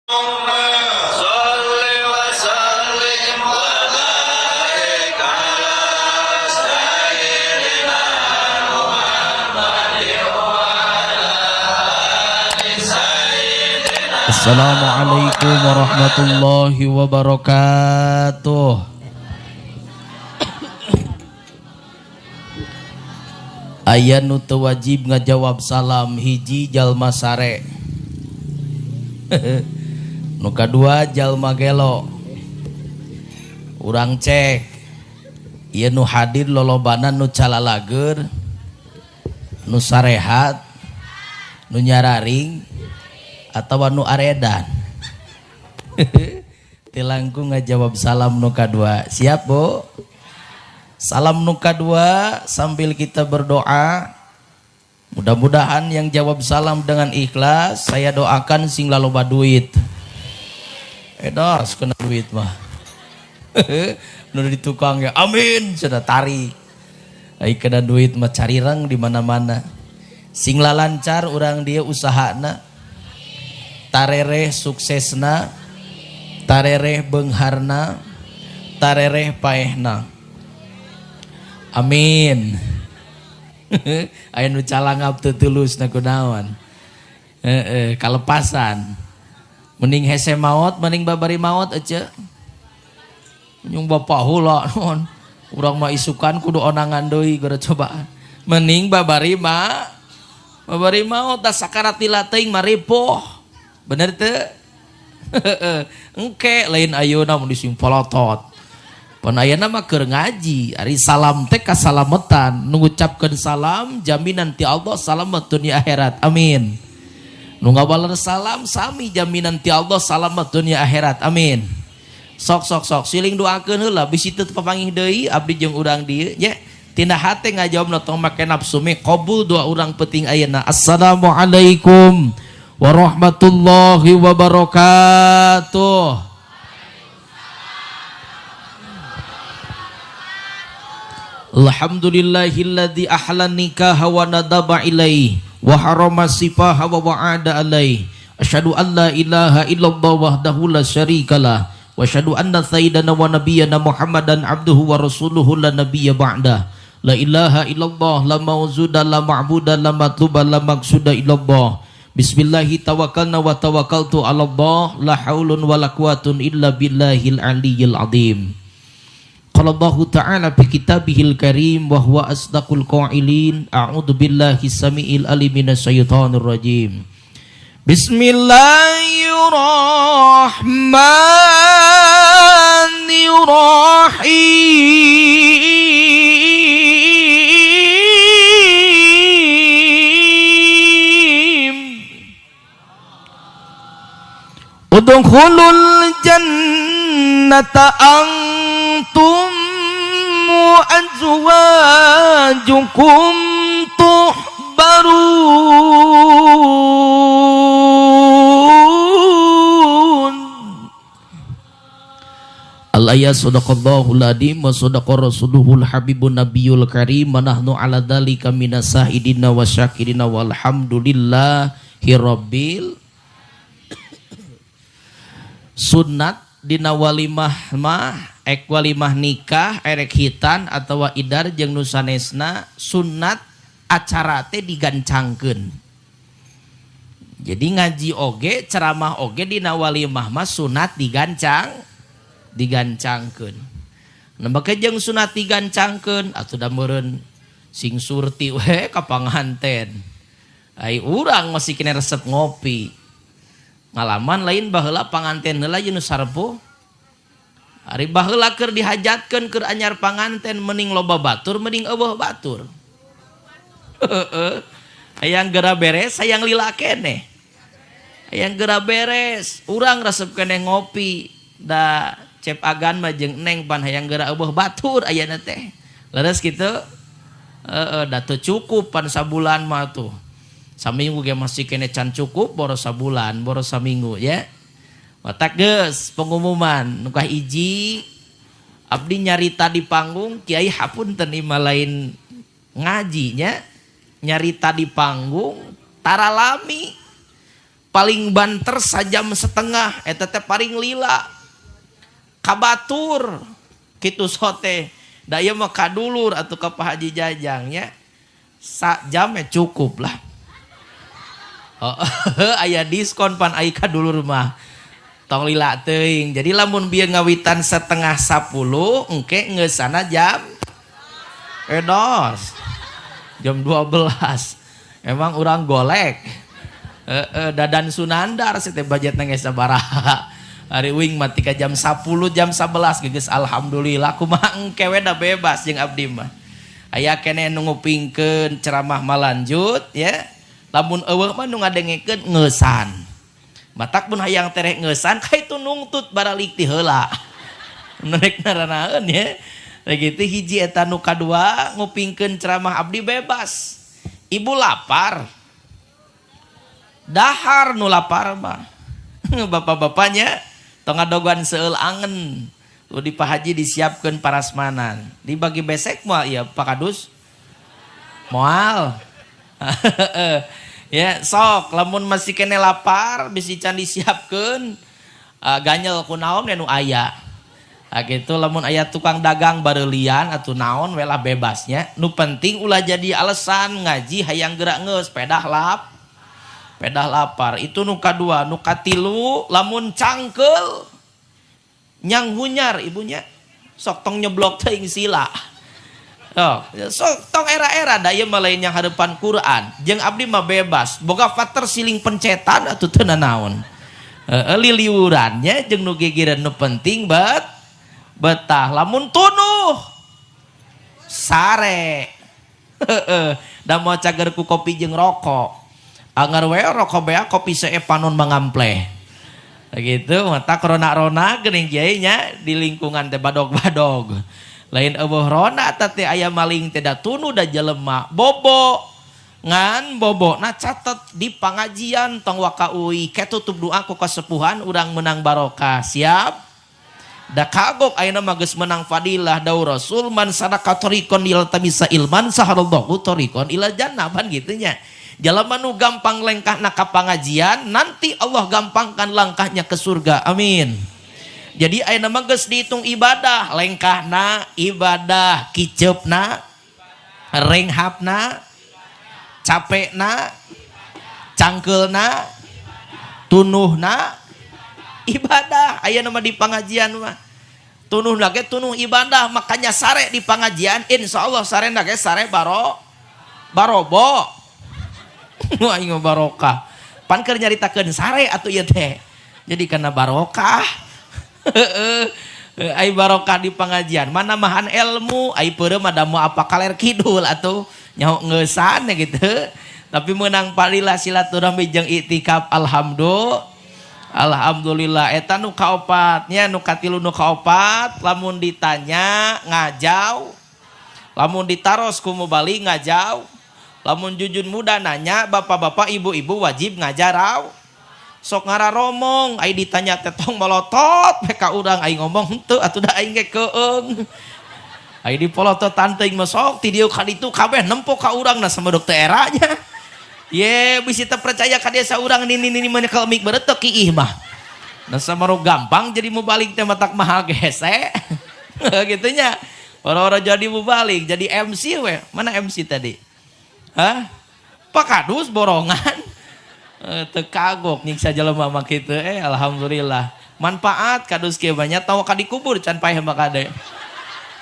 صل وسلم وبارك على سيدنا محمد وعلى آل سيدنا. Assalamualaikum warahmatullahi wabarakatuh. Aya nu teu wajib ngajawab salam, hiji jalma sare. Nu kadua jalma gelo. Urang cek ieu nu hadir lolobana nu calalager, nu sarehat, nu nyararing, atawa nu aredan. Tilangku ngajawab salam nu kadua. Siap, Bu? Salam nu kadua sambil kita berdoa. Mudah-mudahan yang jawab salam dengan ikhlas, saya doakan sing laloba duit. Edas kena duit mah. Nu di tukang ya, amin, sudah tarik. Ai kena duit mah carirang di mana-mana. Sing lancar urang dia usahana. Tarereh suksesna, tarereh beungharna, tarereh paehna. Amin. Aya nu calangap teu tulus na kunaon. Heeh, kalepasan. Mending hese maot, mending babari maot ece. Nyung bapak heula non. Urang mah isukan kudu onangan deui gara cobaan. Mending babari mah babari maot da sakarat teuing mah ripuh. Bener teu? Engke lain ayeuna mun dising polotot. Pan ayeuna mah keur ngaji, ari salam teh kasalametan, nu ngucapkeun salam jaminan ti Allah salamet dunia akhirat. Amin. Nu ngabaler salam sami jaminan ti Allah salamet dunia akhirat. Amin. Sok sok sok siling doakeun heula bisi teu papanggih deui abdi jeung urang dieu nya. Tina hate ngajawabna tong make nafsu me qabul doa urang penting ayeuna. Assalamualaikum warahmatullahi wabarakatuh. Alhamdulillahilladzi ahlan nikaha wa nadaba ilaih wa harama sifaha wa wa'ada alaih. Asyhadu an la ilaha illallah wahdahu la syarikalah wa asyhadu anna sayyidana wa nabiyyana Muhammadan abduhu wa rasuluhu la nabiyya ba'dah. La ilaha illallah la mawzuda la ma'buda la matluba la maqsuda illallah. Bismillahi tawakkalna wa tawakkaltu ala Allah la haulun wa la quwwatun illa billahil aliyyil azim. Qala Allahu ta'ala fi kitabihil karim wa huwa asdaqul qailin. A'udzu billahi samiil alim minasyaitonir rajim. Bismillahirrahmanirrahim. Udkhulul jannata antum wa azwajukum tuhbarun. Al-ayat sadaqallahul adim wa sadaqa rasuluhul habibun nabiyul karim wa nahnu ala dzalika minas sahidina wa syakirina walhamdulillahi rabbil. Sunat dina walimah mah ek walimah nikah erek hitan atawa idar jeung nu sanesna sunat acara teh digancangkeun. Jadi ngaji oge ceramah oge dina walimah mah sunat digancangkeun. Nembe jeung sunat digancangkeun atuh da meureun sing surti we ka panganten. Ai urang masih kena resep ngopi. Ngalaman lain baheula panganten heula jeung nu sarepuh. Ari baheula keur dihajatkeun keur anyar panganten mending loba batur mending eueuh batur. Heeh. Hayang geura beres hayang lila keneh. Hayang geura beres urang resep keneh ngopi da cep agan mah jeung neng pan hayang geura eueuh batur ayana teh. Leres kitu? Heeh, da teu cukup pan sabulan mah tuh. Saminggu ge masih kene can cukup boros sabulan, boros saminggu ya. Watak geus pengumuman nu kahiji abdi nyarita di panggung kiai hapunten imah lain ngajinya nyarita di panggung taralami. Paling banter sajam setengah eta teh paling lila. Kabatur kitu sote. Da ieu mah kadulur atuh ka Pak Haji Jajang nya. Sajam cukup lah. Oh, aya diskon pan ai kadulur mah. Tong lila teuing. Jadi lamun bieu ngawitan 9.30 engke ngeusana jam edos. Jam 12. Emang urang golek. Dadan Sunandar sih teh budgetna geus sabaraha. Ari uing mah tika jam 10 jam 11 geus alhamdulillah kumaha engke we da bebas jeung abdi mah. Aya keneh nu ngupingkeun ceramah malanjut ya. Lamun eueuh mah nu ngadengekeun ngeusan. Matak mun hayang tereh ngeusan ka itu nungtut baralik ti heula. Nu rek naranaeun ya. Rek kitu hiji eta nu kadua ngupingkeun ceramah abdi bebas. Ibu lapar. Dahar nu lapar mah. Bapak-bapaknya tong ngadogan seueul angen. Lu di Pak Haji disiapkeun parasmanan. Dibagi besek moal ieu Pak Kadus? Moal. Ya sok lamun masih kene lapar bisi can disiapkeun ganyel ku naon nu aya. Ah gitu lamun aya tukang dagang bareulian atuh naon we lah bebasnya. Nu penting ulah jadi alasan ngaji hayang gerak geus pedah lap. Pedah lapar itu nu kadua, nu katilu lamun cangkeul nyang hunyar ibunya sok tong nyeblok teuing sila. Oh, sok tong era-era da ieu mah lain yang hadapan Quran. Jeung abdi mah bebas, boga fater siling pencetan atuh teu nanaon. Heeh, liliurannya jeung nu gigireun nu penting bet betah lamun tunuh sare. Heeh, da moal cager ku kopi jeung rokok. Anggar we rokok bea kopi see panon mangampleh. Gitu mata rona-rona geuning kiai nya di lingkungan teh badog-badog. Lain eueuh rona teh aya maling teh da tunu da jelema bobo. Ngan bobo na catet di pangajian tong waka uwi ketutup doa ku kasepuhan urang menang barokah. Siap? Da kagok ayeuna mah geus menang fadilah dau Rasul man sadaka tariqon yaltamisa ilman sahalallahu tariqon ila jannah pan kitu nya. Jalma nu gampang lengkahna ka pangajian nanti Allah gampangkan langkahnya ke surga. Amin. Jadi ayeuna mah geus dihitung ibadah, lengkahna ibadah, kiceupna, renghapna, capekna, cangkeulna, tunuhna ibadah. Ayeuna mah di pangajian mah tunuh ge tunuh ibadah, makanya sare di pangajian insyaallah sare ge sare barobo. Wah, aing mah barokah. Pan keur nyaritakeun sare atuh ieu teh. Jadi karena barokah. Heeh. Ai barokah di pengajian. Mana mahan ilmu, ai peureum mah da moal apa kaler kidul atuh nyaho ngeusan gitu. Tapi menang palilah silaturahmi jeung iktikaf alhamdulillah. Alhamdulillah eta nu kaopatnya nu katilu nu kaopat lamun ditanya ngajau. Lamun ditaros ku mubalig ngajau. Lamun jujun muda nanya bapak-bapak ibu-ibu wajib ngajarau. Sok ngararomong ai ditanya teh tong molotot we ka urang ai ngomong henteu atuh da aing ge keung. Ai dipolototan teuing mah sok ti dieu ka ditu kabeh nempo ka urang na samedok teu era nya. Ye bisi teu percaya ka desa urang nini nini mah nyekel mik beureut teu kiih mah. Nah samaru gampang jadi mubalig teh matak mahal gese. Gitu nya. Orang-orang jadi mubalig jadi MC we. Mana MC tadi? Hah? Pak Kadus borongan. Teu kagok nyiksa jelema mah kitu alhamdulillah. Manfaat kadus kieu banyak tahu ka dikubur can paeh mah kade.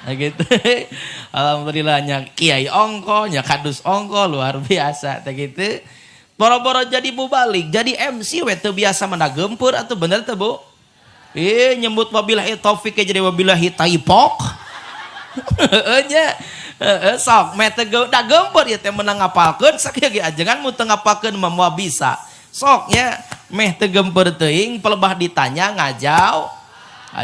Nah gitu. Alhamdulillah nya kiai ongko, nya kadus ongko luar biasa teh gitu. Boro-boro jadi mubalig, jadi MC we teu biasa mana gempur atuh bener teu Bu? Nyebut wabillahi taufik jadi wabillahi taipok. Heeh nya. Heeh sok meh teu da gempur ieu teh menang ngapalkeun sakieu ge ajengan mun teu ngapalkeun mah moal bisa. Sok nya meh teu gempur teuing pelebah ditanya ngajau.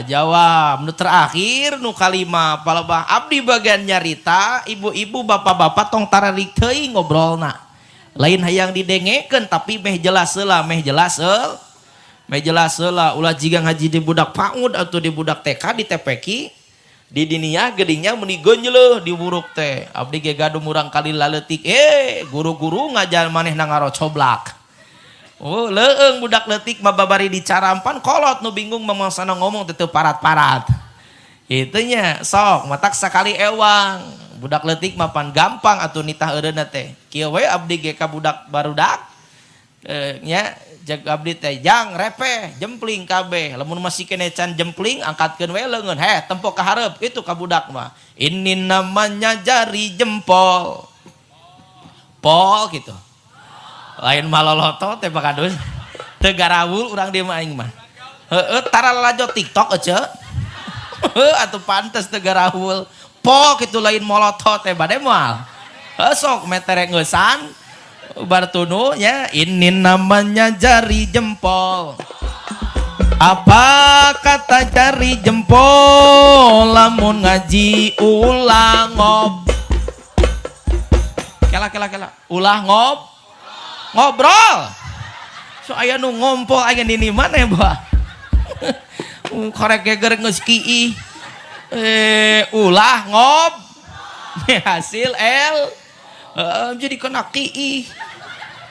Jawab nu terakhir nu kalima palebah abdi bagian nyarita ibu-ibu bapak-bapak tong tararik teuing ngobrolna. Lain hayang didengekeun tapi meh jelas heula, meh jelas heula. Meh jelas heula ulah jiga ngaji di budak PAUD atau di budak TK di TPQ di dinia gedingnya meni gonjeleuh di buruk teh. Abdi ge gaduh murang kali laletik guru-guru ngajar manehna ngarocoblak. Oh, leueung budak leutik mah babari dicarampan kolot nu bingung mah mangsana ngomong teu parat-parat. Kitu nya sok matak sakali ewang. Budak leutik mah pan gampang atuh nitah eureunna teh. Kieu we abdi ge ka budak barudak. Nya jag abdi teh jang repeh jempling kabeh. Lamun masih kene can jempling angkatkeun we leungeun. Heh tempo ka hareup kitu ka budak mah. Ini namanya jari jempol. Pol gitu. Lain maloloto teh Pak Kadus. Teu garawul urang dieu mah aing mah. Heueuh tara lalajo TikTok ece. Heueuh atuh pantes teu garawul. Pol kitu lain molotot teh bade moal. Heuh sok metere ngeusan bar tunu nya ini namanya jari jempol. Apa kata jari jempol lamun ngaji ulah ngob. Kela kela kela ulah ngob. Ngobrol. So aya nu ngompol aya nini mana ya, Bah? Korek geger geus kiih. Ulah ngob. Hasil L. Jadi kena kiih.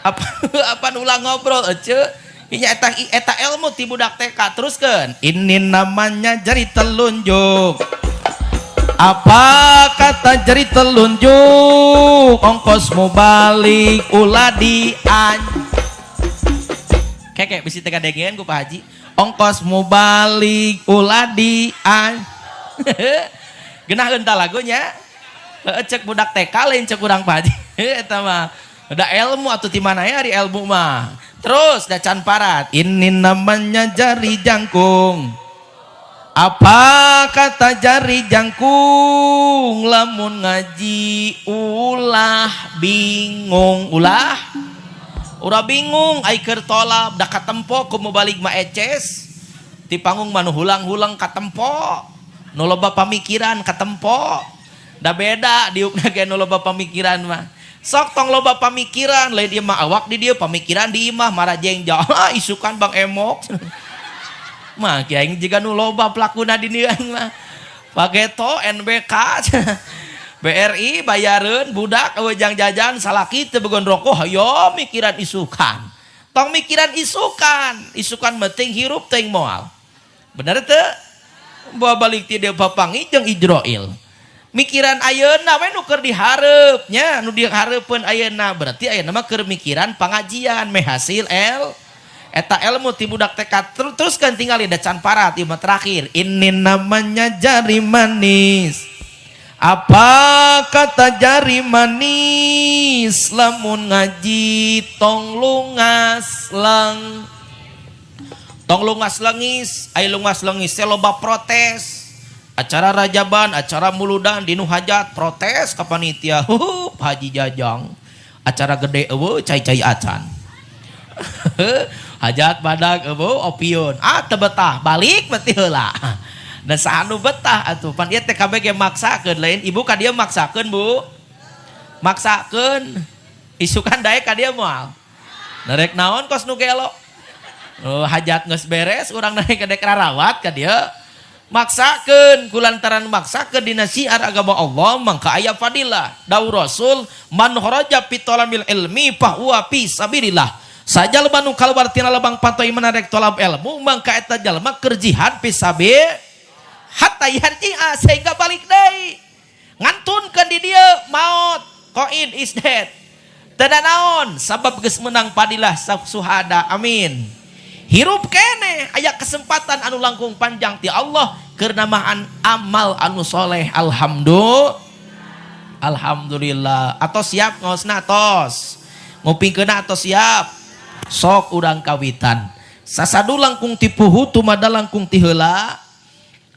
Apa apa ulah ngobrol ece? Nya eta eta ilmu ti budak TK teruskeun. Ini namanya jari telunjuk. Apa kata jari telunjuk? Ongkos mau balik ulah dian. Keke bisi teh kadengean ku Pak Haji. Ongkos mau balik ulah dian. Genaheun ta lagunya? Heeh cek budak TK lain cek urang Pak Haji. Eta mah da ilmu atuh ti mana ya ari ilmu mah. Terus da can parat. Ini namanya jari jangkung. Apa kata jari jangkung lamun ngaji ulah bingung ulah ulah bingung ai keur tolab da katempo ku balik mah eces ti panggung mah nu hulang-hulang katempo nu loba pamikiran katempo da beda diukna ge nu loba pamikiran mah sok tong loba pamikiran lain ieu mah awak di dieu pamikiran di imah marajeng jauh isukan Bang Emok. Mah kiai jiga nu loba pelakuna di dieu mah. Pageto NBK BRI bayareun budak eueuh jajan salaki teu begon rokok hayo mikiran isukan. Tong mikiran isukan, isukan mah hirup teuing moal. Bener teu? Bawa balik ti dieu papanggih jeung Ijroil. Mikiran ayeuna we nu keur dihareup nya, nu dihareupeun ayeuna berarti ayeuna mah keur mikiran pangajian meh hasil L. Eta ilmu ti budak TK teruskan tinggal da can parat ieu mah terakhir. Ini namanya jari manis. Apa kata jari manis lamun ngaji tong lungas leng. Tong lungas lengis, ai lungas lengis teh loba protes. Acara rajaban, acara muludan dinu hajat protes ka panitia. Huh, Pak Haji Jajang. Acara gede eueuh cai-cai acan. Hajat badag eueuh opiun. Ah teu betah, balik berarti heula. Dan saha nu betah atuh pan ieu teh kabeh ge maksakeun lain ibu ka dieu maksakeun Bu. Maksakeun. Isukan daek ka dieu moal. Narek naon kos nu gelo. Oh, hajat geus beres urang naik ka dek rarawat ka dieu. Maksakeun kulantaran maksakeun dina syiar agama Allah mangka aya fadilah. Dawuh Rasul man kharaja fi talabil ilmi fahuwa fi sabilillah. Sajalma nu kaluar tina lebang patoy menarik tolab ilmu mangka eta jalma keur jihad fi sabil hatta yarji'a sehingga balik deui. Ngantunkeun di dieu maot koin is dead. Teu naon sabab geus menang fadilah suhada. Amin. Hirup kene aya kesempatan anu langkung panjang ti Allah keur namahan amal anu soleh. Alhamdulillah. Alhamdulillah. Atau siap ngaosna tos. Ngupingkeunna atau siap. Sok urang kawitan. Sasadu langkung ti puhu tumada langkung ti heula.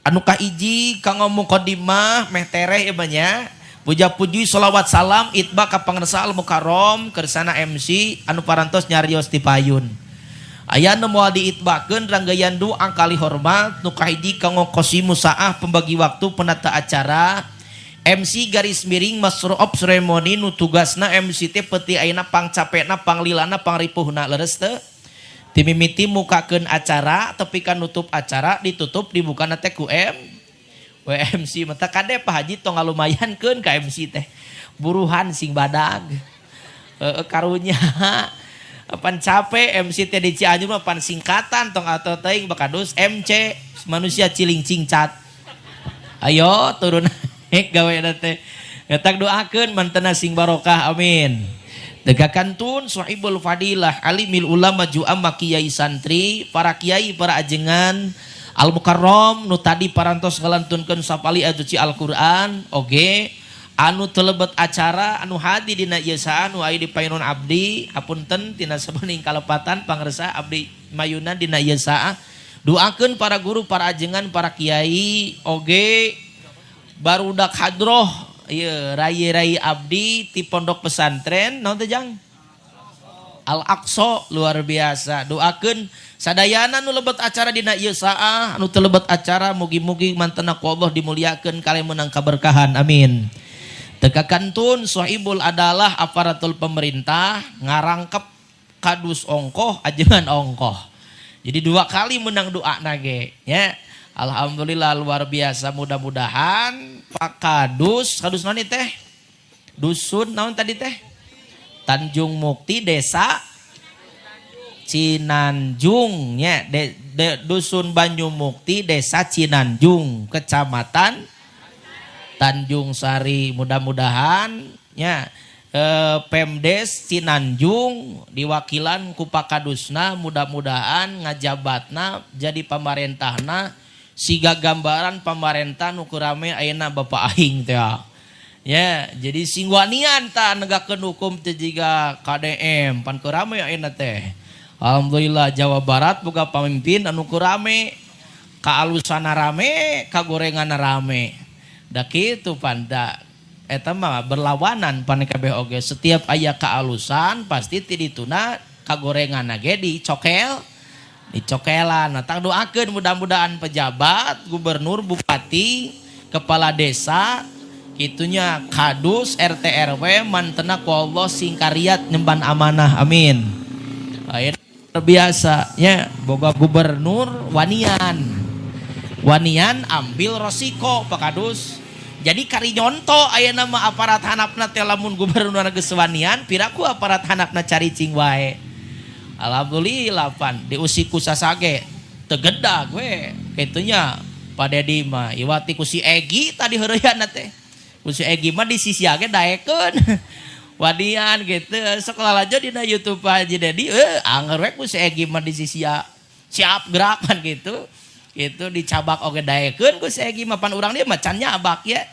Anu kahiji kanggo mukadimah meh tereh ieu mah nya. Puja-puji sholawat salam itba ka pangersa al mukarram kersana MC anu parantos nyarios ti payun. Aya nu moal diitbakeun ranggayan doa kali hormat nu kahiji kanggo Qosimu Saah pembagi waktu penata acara MC garis miring master of ceremony nu tugasna MC teh peti ayeuna pangcapekna panglilana pangripuhna leres teu? Timimiti mukakeun acara tepi ka nutup acara ditutup dibukana teh ku M WMC mata kade Pak Haji tong ngalumayankeun ka MC teh buruhan sing badag. Heeh karunya. Pan capek MC teh di Cianjur mah pan singkatan tong atau teuing bakadus MC manusia ciling cingcat. Ayo turun naik gawe teh. Eta doakeun mantena sing barokah, amin. Tegakan tun sahibul fadilah alimil ulama ju'ama kiai santri, para kiai, para ajengan al mukarram nu tadi parantos ngalantunkeun sapali ajuci Al-Qur'an oge anu telebet acara anu hadi dina ieu saha nu aya di payunan abdi, hapunten tina sabening kalepatan pangersa abdi mayunan dina ieu saha. Doakeun para guru, para ajengan, para kiai oge barudak hadroh ieu rai-rai abdi ti pondok pesantren naon teh Jang? Al-Aqsa, luar biasa. Doakeun sadayana nu lebet acara dina ieu saah, anu teu lebet acara mugi-mugi mantena ku Allah dimuliakeun kalian menang kaberkahan, amin. Teka kantun sahibul adalah aparatul pemerintah ngarangkep kadus ongkoh ajengan ongkoh. Jadi dua kali menang doa nage ya. Alhamdulillah luar biasa, mudah-mudahan Pak Kadus, Kadus naon teh? Dusun naon tadi teh? Tanjung Mukti, Desa Cinanjung nya, Dusun Banyu Mukti, Desa Cinanjung, Kecamatan Tanjung Sari. Mudah-mudahan nya Pemdes Cinanjung diwakilan ku Pak Kadusna, mudah-mudahan ngajabatna jadi pamarentahna siga gambaran pamarentah nu keur rame ayeuna Bapak aing teh ya. Jadi sing wanian ta negakeun hukum teh jiga KDM pan keur rame ayeuna teh. Alhamdulillah Jawa Barat boga pamimpin anu keur rame, kaalusana rame, kagorenganna rame. Da kitu pan da eta mah berlawanan pan kabeh oge, setiap aya kaalusan pasti ti dituna kagorenganna ge dicokel dicokelan. Nah, tang doakeun mudah-mudahan pejabat, gubernur, bupati, kepala desa, kitunya kadus, RT RW mantena ku Allah sing kariat nyemban amanah, amin. Ayeuna biasa nya boga gubernur wanian. Wanian ambil resiko Pak Kadus. Jadi kari nyonto ayeuna mah aparat handapna teh lamun gubernur geus wanian, piraku aparat handapna caricing wae. Alhamdulillah pan diusik ku sasage tegedag we kitunya Pak Dedi mah iwati ku si Egi tadi heureuyan teh. Ku si Egi mah di sisi ge daekeun. Wanian gitu sekolah aja dina YouTube Pak Haji Dedi anger we ku si Egi mah di sisi siap gerakan gitu. Gitu dicabak oge daekeun ku si Egi mah, pan urang dia mah can nyabak ya.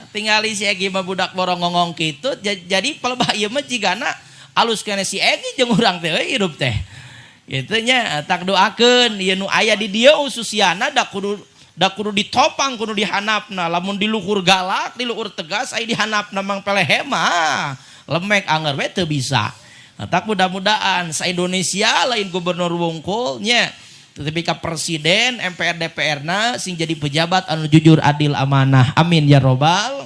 Tinggali si Egi mah budak borong ngongong kitu, jadi palebah ieu mah jigana alus keneh si Egi jeung urang teh euy hirup teh. Kitu nya tak doakeun ieu nu aya di dieu ususiana da kudu ditopang, kudu dihanapna. Lamun di luhur galak, di luhur tegas, aya dihanapna mang pelehe mah lemek anger we teu bisa. Nah, tak mudah-mudahan sa Indonesia lain gubernur wungkul nya, tetapi ka presiden, MPR, DPR na sing jadi pejabat anu jujur, adil, amanah. Amin ya robbal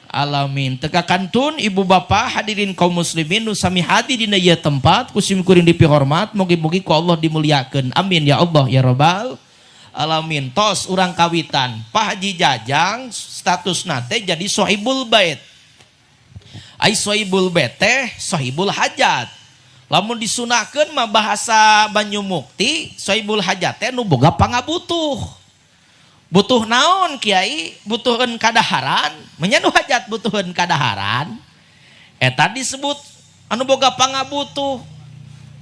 alamin. Teka kantun ibu bapak hadirin kaum muslimin nu sami hadi dina ieu tempat ku sim kuring dipihormat, mugi-mugi ku Allah dimuliakeun. Amin ya Allah ya robbal alamin. Tos urang kawitan. Pak Haji Jajang status nate jadi sohibul bait. Ai sohibul bait teh sohibul hajat. Lamun disunahkeun mah bahasa Banyumukti sohibul hajat teh nu boga pangabutuh. Butuh naon kiai? Butuheun kadaharan, menya nu hajat butuheun kadaharan. Eta disebut anu boga pangabutuh.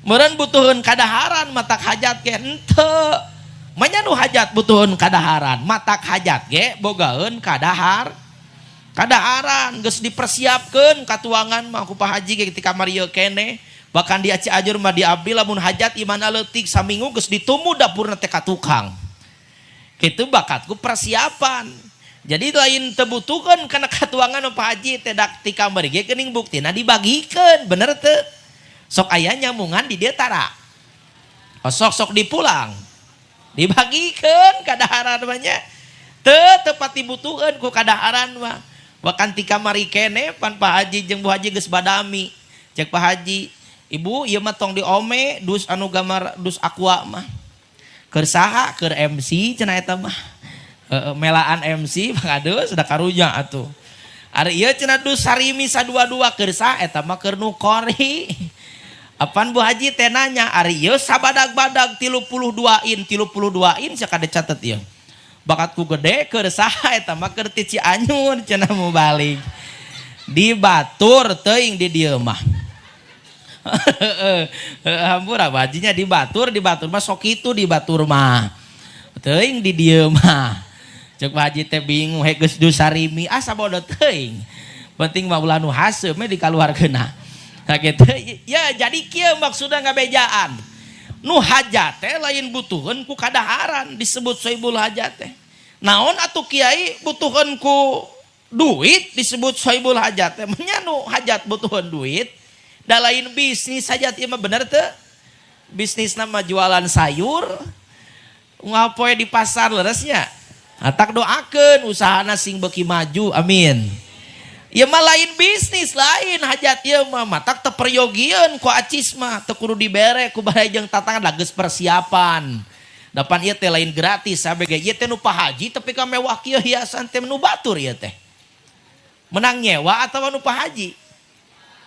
Meureun butuheun kadaharan matak hajat ge henteu. Menya nu hajat butuheun kadaharan, matak hajat ge bogaeun kadahar. Kadaharan geus dipersiapkeun katuangan mah ku Pak Haji ge ketika kamari ieu keneh. Bahkan di Cianjur mah di abdi lamun hajat imana leutik saminggu geus ditumu dapurna teh ka tukang. Itu bakatku persiapan. Jadi lain tebutuhkan karena katuangan Pak Haji teh dak ti kamari ge geuning buktina dibagikeun, bener teu? Sok aya nyamungan di dieu tara. Oh, sok-sok dipulang. Dibagikeun kadaharan mah nya. Teu tepat dibutuhkeun ku kadaharan mah. Bahkan ti kamari keneh pan Pak Haji jeung Bu Haji geus badami. Cek Pak Haji, "Ibu, ieu mah tong diome dus anu gambar dus aqua mah." Keur saha? Keur MC cenah eta mah. Heeh, melaan MC Pak Kadus da karunya atuh. Ari ieu cenah dus sarimi sadua-dua keur saha? Eta mah keur nu qori. Apaan Bu Haji teh nanya ari ieu sabadag-badag 32 in 32 in sakade catet ieu. Bakat ku gede keur saha eta mah keur ti Cianjur cenah mubalig. Di batur teuing di dieu mah. Hampura Bu Hajinya di batur mah sok kitu di batur mah. Teuing di dieu mah. Cek Bu Haji teh bingung hek geus dusarimi asa bodoh teuing. Penting mah ulah nu haseum we dikaluarkeunna. Nah gitu ya, jadi kieu maksudna ngabejaan. Nu hajat teh lain butuheun ku kadaharan disebut sohibul hajat teh. Naon atuh kiai butuheun ku duit disebut sohibul hajat teh. Nya nu hajat butuheun duit da lain bisnis hajat ieu mah bener teu? Bisnis nama jualan sayur ngapoe di pasar leresnya. Atak doakeun usahana sing beuki maju amin. Ieu mah lain bisnis lain hajat ieu mah matak teu peryogieun ku acis mah teu kudu dibere ku baraya jeung tatangga da geus persiapan. Dapan ieu teh lain gratis sabege ieu teh nu Pak Haji tapi ka mewah kieu hiasan teh nu batur ieu teh. Menang nyewa atawa nu Pak Haji?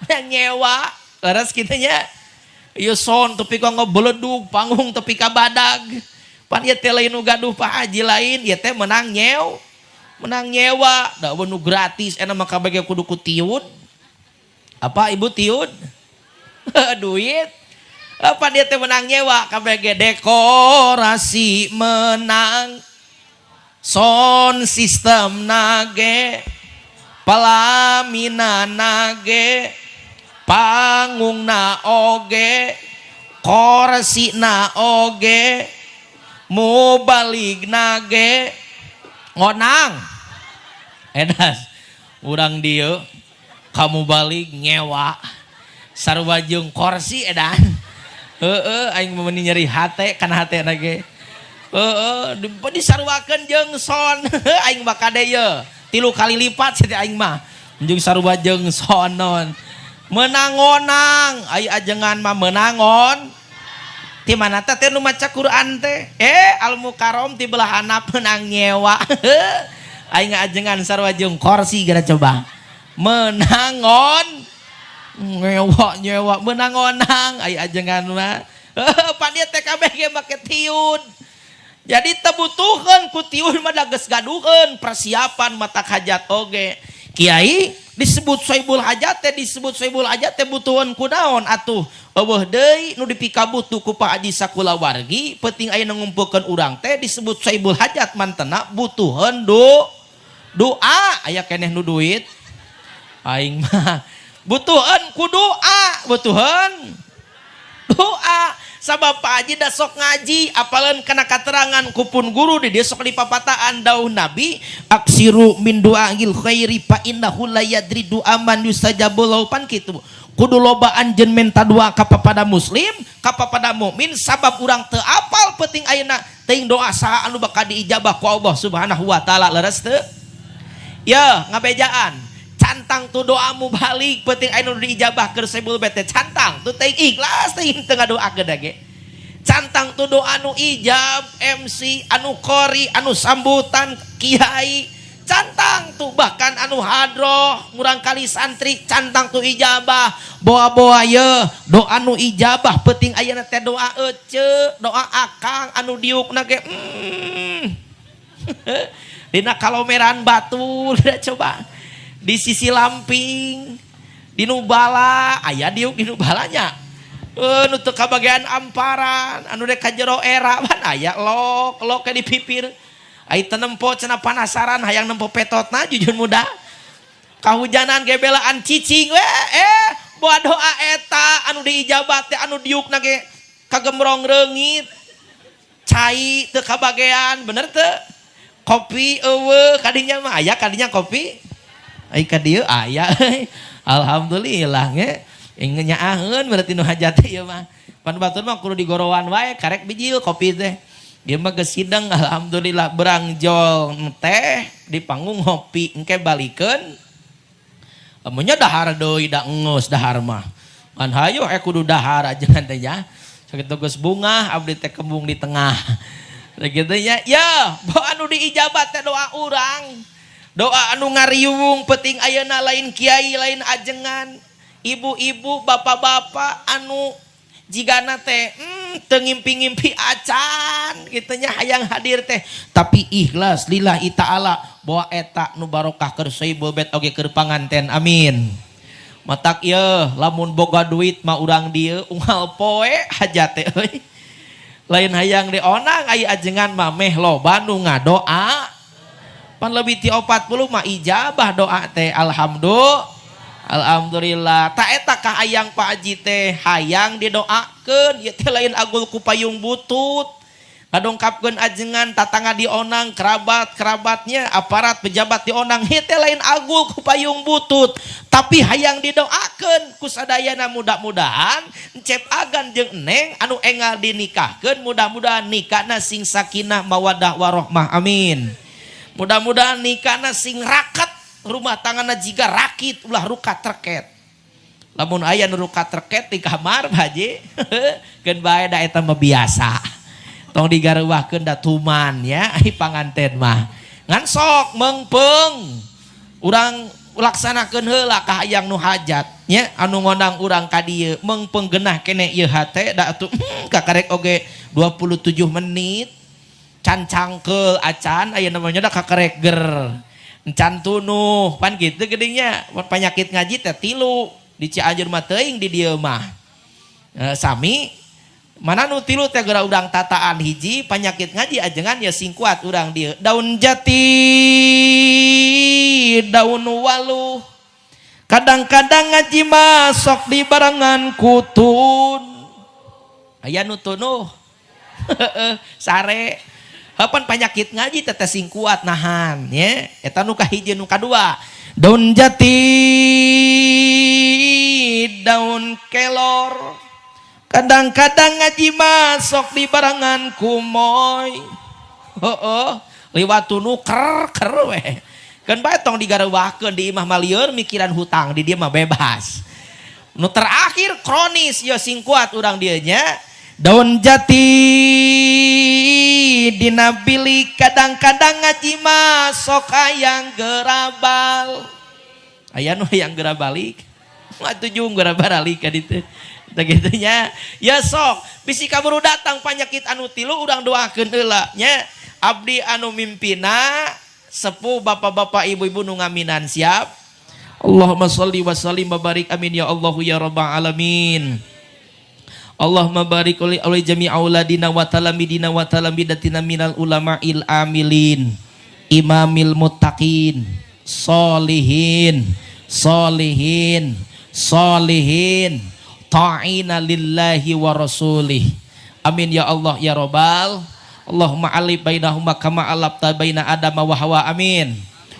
Menang nyewa leres kitu nya. Ieu son tepi ka ngebeledug panggung tepi ka badag. Pan ieu teh lain nu gaduh Pak Haji lain ieu teh menang nyew. Menang nyewa, da nu gratis enak mah kabeh kudu ku tiun. Apa ibu tiun? Duit. Apa dia teh menang nyewa kabeh dekorasi menang. Sound system nage, pelaminan nage, pangungna oge, korsina oge, mubalig nage, ngonang. Edas urang dieu kamu balik nyewa sarua jeung korsi edan. Heeh aing mah meuni nyeri hate kana hate na ge. Heeh disaruakeun jeung son aing mah kade ye 3 kali lipat sia aing mah jeung sarua jeung sonon. Menang ngonang ai ajengan mah menangon. Ti mana teh nu maca Quran teh? Al Mukarram ti belah handap menang nyewa. Aing ajengan sarua jeung korsi gara coba. Menangon nyewa nyewa menang ngonang ai ajengan mah. Pan ieu teh kabeh ge make tiun. Jadi teu butuheun ku tiun mah da geus gaduheun persiapan mata hajat oge. Kiai disebut sohibul hajat teh disebut sohibul hajat teh butuheun ku naon atuh? Eueuh deui nu dipikabutuh ku Pak Haji sakulawargi penting aya nu ngumpulkeun urang teh disebut sohibul hajat mantena butuheun doa aya keneh nu duit aing mah butuheun ku doa butuheun doa sabab Pak Haji da sok ngaji apaleun kana katerangan ku pun guru di dia sok dipapataan dauh Nabi aksiru min du'ail khairi fa innahu la yadri du'a man yustajabu lahu pan kitu kudu loba anjeun menta doa ka papada muslim ka papada mukmin sabab urang teu apal penting ayeuna teuing doa saha anu bakal diijabah ku Allah Subhanahu wa taala leres teu? Ya ngabejaan cantang tu doamu balik penting ayeuna diijabah keur sebul bete cantang tu teuing ikhlas teuing teu ngadoakeun ge cantang tu doa nu ijab MC anu qori anu sambutan kiai cantang tu bahkan anu hadroh murang kali santri cantang tu ijabah boa-boa ye doa nu ijabah penting ayeuna teh doa ece doa akang anu diukna ge Dina kalomeran batu coba di sisi lamping di nubala aya diuk di nubalanya nu teu kabagean amparan anu rek ka jero era pan aya lok lok di pipir ai teu nempo cenah panasaran hayang nempo petotna jujur muda kahujanan ge belaan cicing we boa doa eta anu diijabat teh anu diukna ge kagemrong reungit cai teu kabagean bener teu kopi eueuh kadinya mah aya kadinya kopi ai ka dieu aya alhamdulillah ge nyaaheun berarti nu hajat ieu mah pan batur mah kudu digorowan wae karek bijil kopi teh ieu mah geus sideng alhamdulillah berangjol teh di panggung ngopi engke balikeun amunnya dahar deui da enggeus dahar mah kan hayu kudu dahar ajengan teh nya sakitu geus bungah abdi teh kembung di tengah Gitu ya, ya, bawa anu diijabat teh doa urang. Doa anu ngariung penting ayeuna lain kiai lain ajengan, ibu-ibu, bapak-bapak anu Jigana teh teu ngimpi-ngimpi acan kitu nya hayang hadir teh, tapi ikhlas lillahi ta'ala bahwa eta nu barokah keur sohibul bait oge keur panganten, amin. Matak ieu lamun boga duit mah urang dieu unggal poe hajat teh euy. Lain hayang dionang, ai ajengan mah meh loba nu ngadoa. Pan lebih ti 40 mah ijabah doa teh, alhamdulillah. Alhamdulillah. Tak eta ka hayang Pak Haji teh hayang didoakeun, ieu teh lain agul ku payung butut. Ngadongkapkeun ajengan tatangga dionang, kerabat-kerabatnya, aparat pejabat dionang, ieu teh lain agul ku payung butut, tapi hayang didoakeun ku sadayana, mudah-mudahan Encep Agan jeung Neng anu enggal dinikahkeun mudah-mudahan nikahna sing sakinah mawadah warohmah, amin. Mudah-mudahan nikahna sing raket, rumah tanggana jiga rakit, ulah rukat reket. Lamun aya nu rukat reket di kamar, Pak Haji, keun bae, da eta mah biasa. Tong digareuwahkeun, da tuman ya ai panganten mah. Ngan sok meungpeung. Urang laksanakeun heula ka hayang nu hajat nya anu ngondang urang ka dieu, meungpeung genah keneh ieu hate da atuh kakarek oge 27 menit can cangkeul acan, aya namanya da kakarek ger. Can tunuh pan gitu gedingnya, penyakit ngaji teh tilu di Cianjur mah, teuing di dieu mah. Sami mana nu tilu teh geura urang tataan. Hiji penyakit ngaji ajengan ya sing kuat urang dieu, daun jati, daun waluh, kadang-kadang ngaji masuk di barengan kutun, aya nu tunuh sare. Hapan penyakit ngaji teh sing kuat nahan ya. Eta nu kahiji. Nu kadua, daun jati, daun kelor, kadang-kadang ngaji masuk di barengan kumoy. Heeh, liwat tunu ker ker we. Kan bae tong digareuwahkeun, di imah malieur mikiran hutang, di dieu mah bebas. Nu terakhir kronis ya, sing kuat urang dieu nya, daun jati dina bilik, kadang-kadang ngaji masuk hayang gerabal, aya nu hayang gera balik mah tujuh gera baralik ka ditu. Tah kitu nya ya, sok bisi kaburu datang penyakit anu tilu, urang doakeun heula nya. Abdi anu mimpina, sepuh, bapak-bapak, ibu-ibu nu ngaminan siap. Allahumma sholli wa sallim wa barik, amin ya Allahu ya rabbal alamin. Allahumma barik li ali jami' auladina wa talamidina wa talamidatina minal ulama'il amilin, imamil muttaqin, solihin, solihin, solihin, ta'ina lillahi wa rasulih, amin ya Allah ya rabbal. Allahumma alif bainahuma kama alafta baina Adam wa Hawa, amin.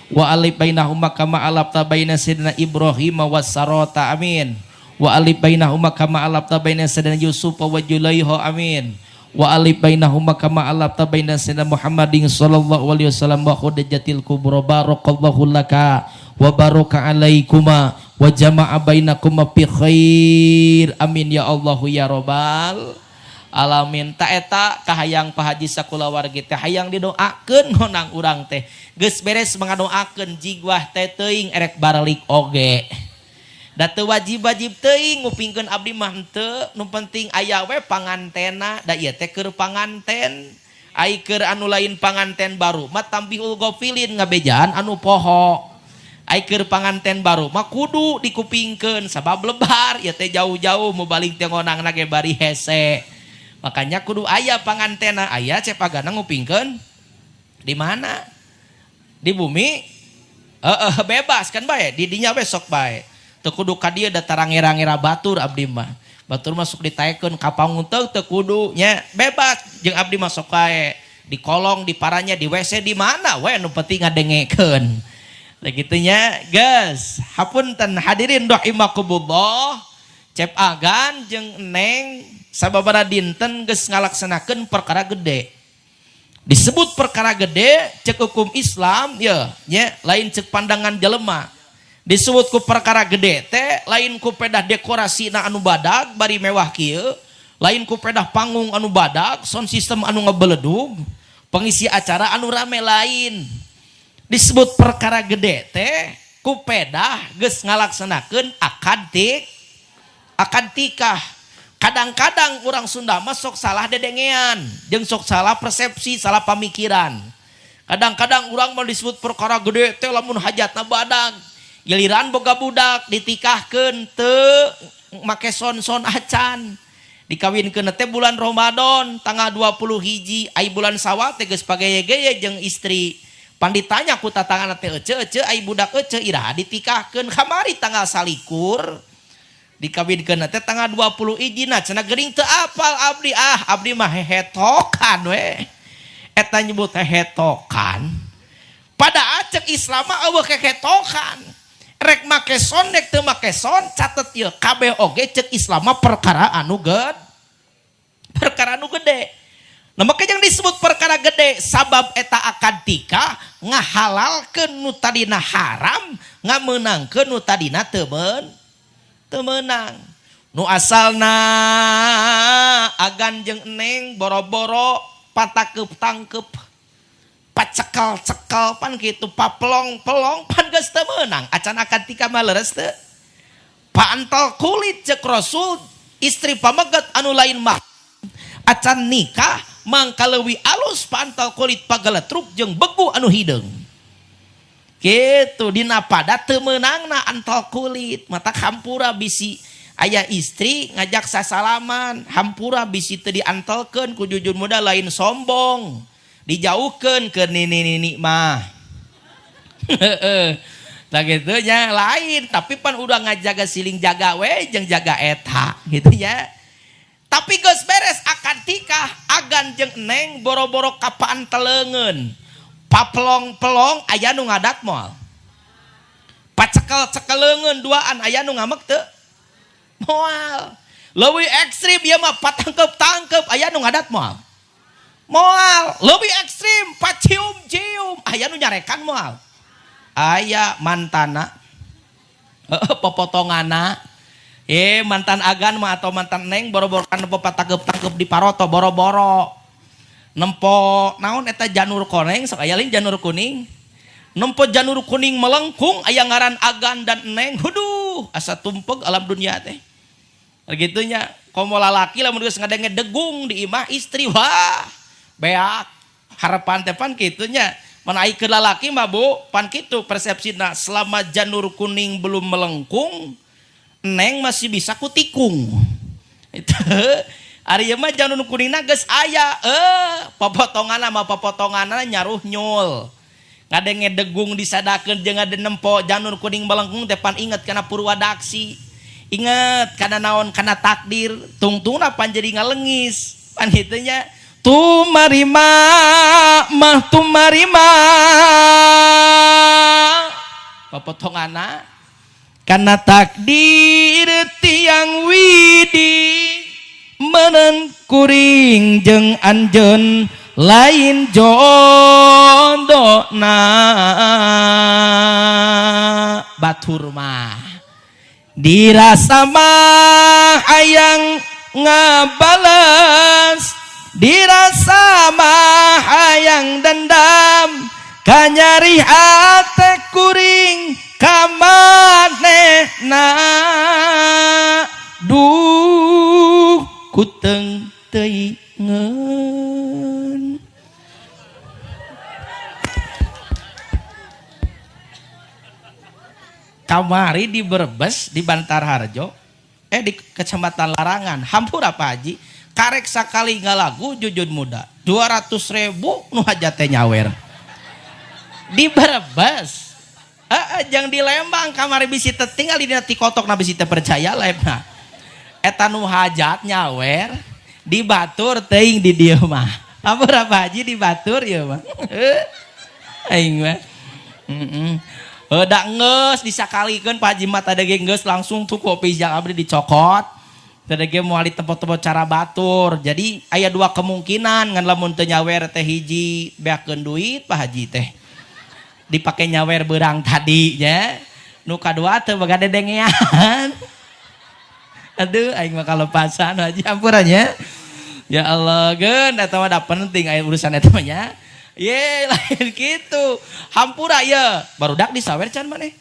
Wa alif bainahuma kama alafta baina Sayyidina Ibrahim wa Sarota, amin. Wa alif bainahuma kama alafta baina Sayyidina Yusuf wa Julaiha, amin. Wa alif bainahuma kama alafta baina Sayyidina Muhammadin sallallahu alaihi wasallam wa Khadijatil Kubra. Barakallahu laka wa baraka alaikuma wa jama'a bainakuma fi khair, amin ya Allahu ya rabbal alamin. Ta eta kahayang Pak Haji sakulawargi teh hayang didoakeun ngondang urang teh. Geus beres mengadoakeun jigwah teh teuing erek baralik oge. Da teu wajib-wajib teuing ngupingkeun abdi mah henteu, nu penting aya we pangantena, da ieu teh keur panganten. Ai keur anu lain panganten baru mah tambihul ghafilin, ngabejaan anu poho. Ai keur panganten baru mah kudu dikupingkeun sabab lebar ieu teh, jauh-jauh mau balik teh ngonangna ge bari hese. Makanya kudu aya pangantena, aya Cep Agana ngupingkeun di mana? Di bumi? Heeh, bebas kan bae, di dinya we sok bae. Teu kudu ka dieu, da tarangira-ngira batur abdi mah. Batur masuk ditaekeun ka panggung teu teu kudu nya, bebas jeung abdi masuk kae di kolong, di paranya, di WC, di mana we, nu penting ngadengekeun. Tah kitu nya, geus. Hapunten hadirin rahimakumullah. Cep Agan jeung Neng sababaraha dinten geus ngalaksanakeun perkara gede. Disebut perkara gede cek hukum Islam ya, nya lain cek pandangan jelema. Disebut ku perkara gede teh lain ku pedah dekorasi na anu badag bari mewah kieu, lain ku pedah panggung anu badag, sound system anu ngebeledug, pengisi acara anu rame, lain. Disebut perkara gede teh ku pedah geus ngalaksanakeun akad tikah. Kadang-kadang orang Sunda mah sok salah dedengean, jeung sok salah persepsi, salah pamikiran. Kadang-kadang urang mah disebut perkara gede teh lamun hajatna badag. Giliran boga budak ditikahkeun teu make son-son acan. Dikawinkeun teh bulan Ramadan tanggal 20 hiji, ai bulan Sawal teh geus pageye-geye jeung istri. Pan ditanya ku tatangan teh ece ece ai budak ece iraha ditikahkeun kamari tanggal 21. Dikawinkeun teh tanggal 20 hiji nah cenah geuning teu apal abdi, ah abdi mah hehetokan we. Eta nyebut hehetokan. Pada acek Islam mah eueuh hehetokan. Rek make son rek teu make son catet ieu kabeh oge cek Islam mah perkara anu gede. Perkara anu gede. Nah maka yang disebut perkara gede sabab eta akad tikah ngahalalkeun nu tadina haram, ngamenangkeun nu tadina teu meunang. Nu asalna agan jeung eneng boro-boro patakeup tangkeup pacekel-cekel pan kitu paplong-pelong pan geus teu meunang acan akad tikah mah leres teu. Paantel kulit cek Rasul istri pameget anu lain mah acan nikah mangka leuwih alus paantel kulit pageletruk jeung begu anu hideung. Gitu dina pada teu meunangna antel kulit mata hampura bisi aya istri ngajak sasalaman hampura bisi teu diantelkeun ku jujur muda lain sombong dijauhkeun ke nini-nini mah. Heeh. Tah kitu nya lain tapi pan udah ngajaga siling jaga we jeung jaga eta gitu nya. Tapi geus beres akad tikah agan jeung eneng boro-boro kapaan teleungeun. Paplong-pelong aya nu ngadat moal. Pacekel-cekel leungeun duaan aya nu ngamek teu? Moal. Leuwih ekstrim ieu mah patangkep-tangkep aya nu ngadat moal. Moal. Leuwih ekstrim pacium-cium aya nu nyarekan moal. Aya mantana. Heeh, popotongana. Mantan agan mah atau mantan neng boro-boro kan nempo patangkep-tangkep di paroto boro-boro. Nempo naon eta janur koneng sok aya lain janur kuning. Nempo janur kuning melengkung aya ngaran agan dan neng. Huduh, asa tumpeg alam dunia teh. Gitunya komo lalaki lamun geus ngadenge degung di imah istri wah beak harapan teh pan kitunya. Mun ai keur lalaki mah Bu pan kitu persepsina selama janur kuning belum melengkung neng masih bisa kutikung. Itu ari ieu mah janur kuningna geus aya popotonganna mah popotonganna nyaruh nyul. Ngadenge degung disadakeun jeung ngade nempo janur kuning melengkung teh pan inget kana purwadaksi. Inget kana naon kana takdir tungtungna pan jadi ngalengis. Pan kitu nya tumarima mah tumarima popotonganna kana takdir tiang widi meureun kuring jeung anjeun lain jodona batur mah dirasa mah hayang ngabales dirasa mah hayang dendam kanyari hate kuring kamanehna duh kuteng teuingeun. Kamari di Brebes di Bantarharjo di Kecamatan Larangan hampura Pak Haji karek sakali ngalagu jujun muda 200.000 nu hajat teh nyawer di Brebes. Jang di Lembang kamari bisi teh tinggal di dina tikotok na bisi teh percaya lebna eta nu hajat nyawer di Batur teuing di dieu mah hampura Pak Haji di Batur ieu mah. Aing mah da geus disakalikeun Pak Haji mah tadi ge geus langsung tuh kopi jang abdi dicokot. Tadi ge moal ditempo-tempo cara batur. Jadi aya dua kemungkinan ngan lamun teu nyawer teh hiji beakeun duit Pak Haji teh. Dipake nyawer beurang tadi nya. Nu kadua teu boga dedengean. Aduh aing mah kalepasan Haji ampura nya. Ya Allah geun eta mah da penting aya urusan eta mah nya. Ye lain kitu. Hampura ye barudak disawer can maneh.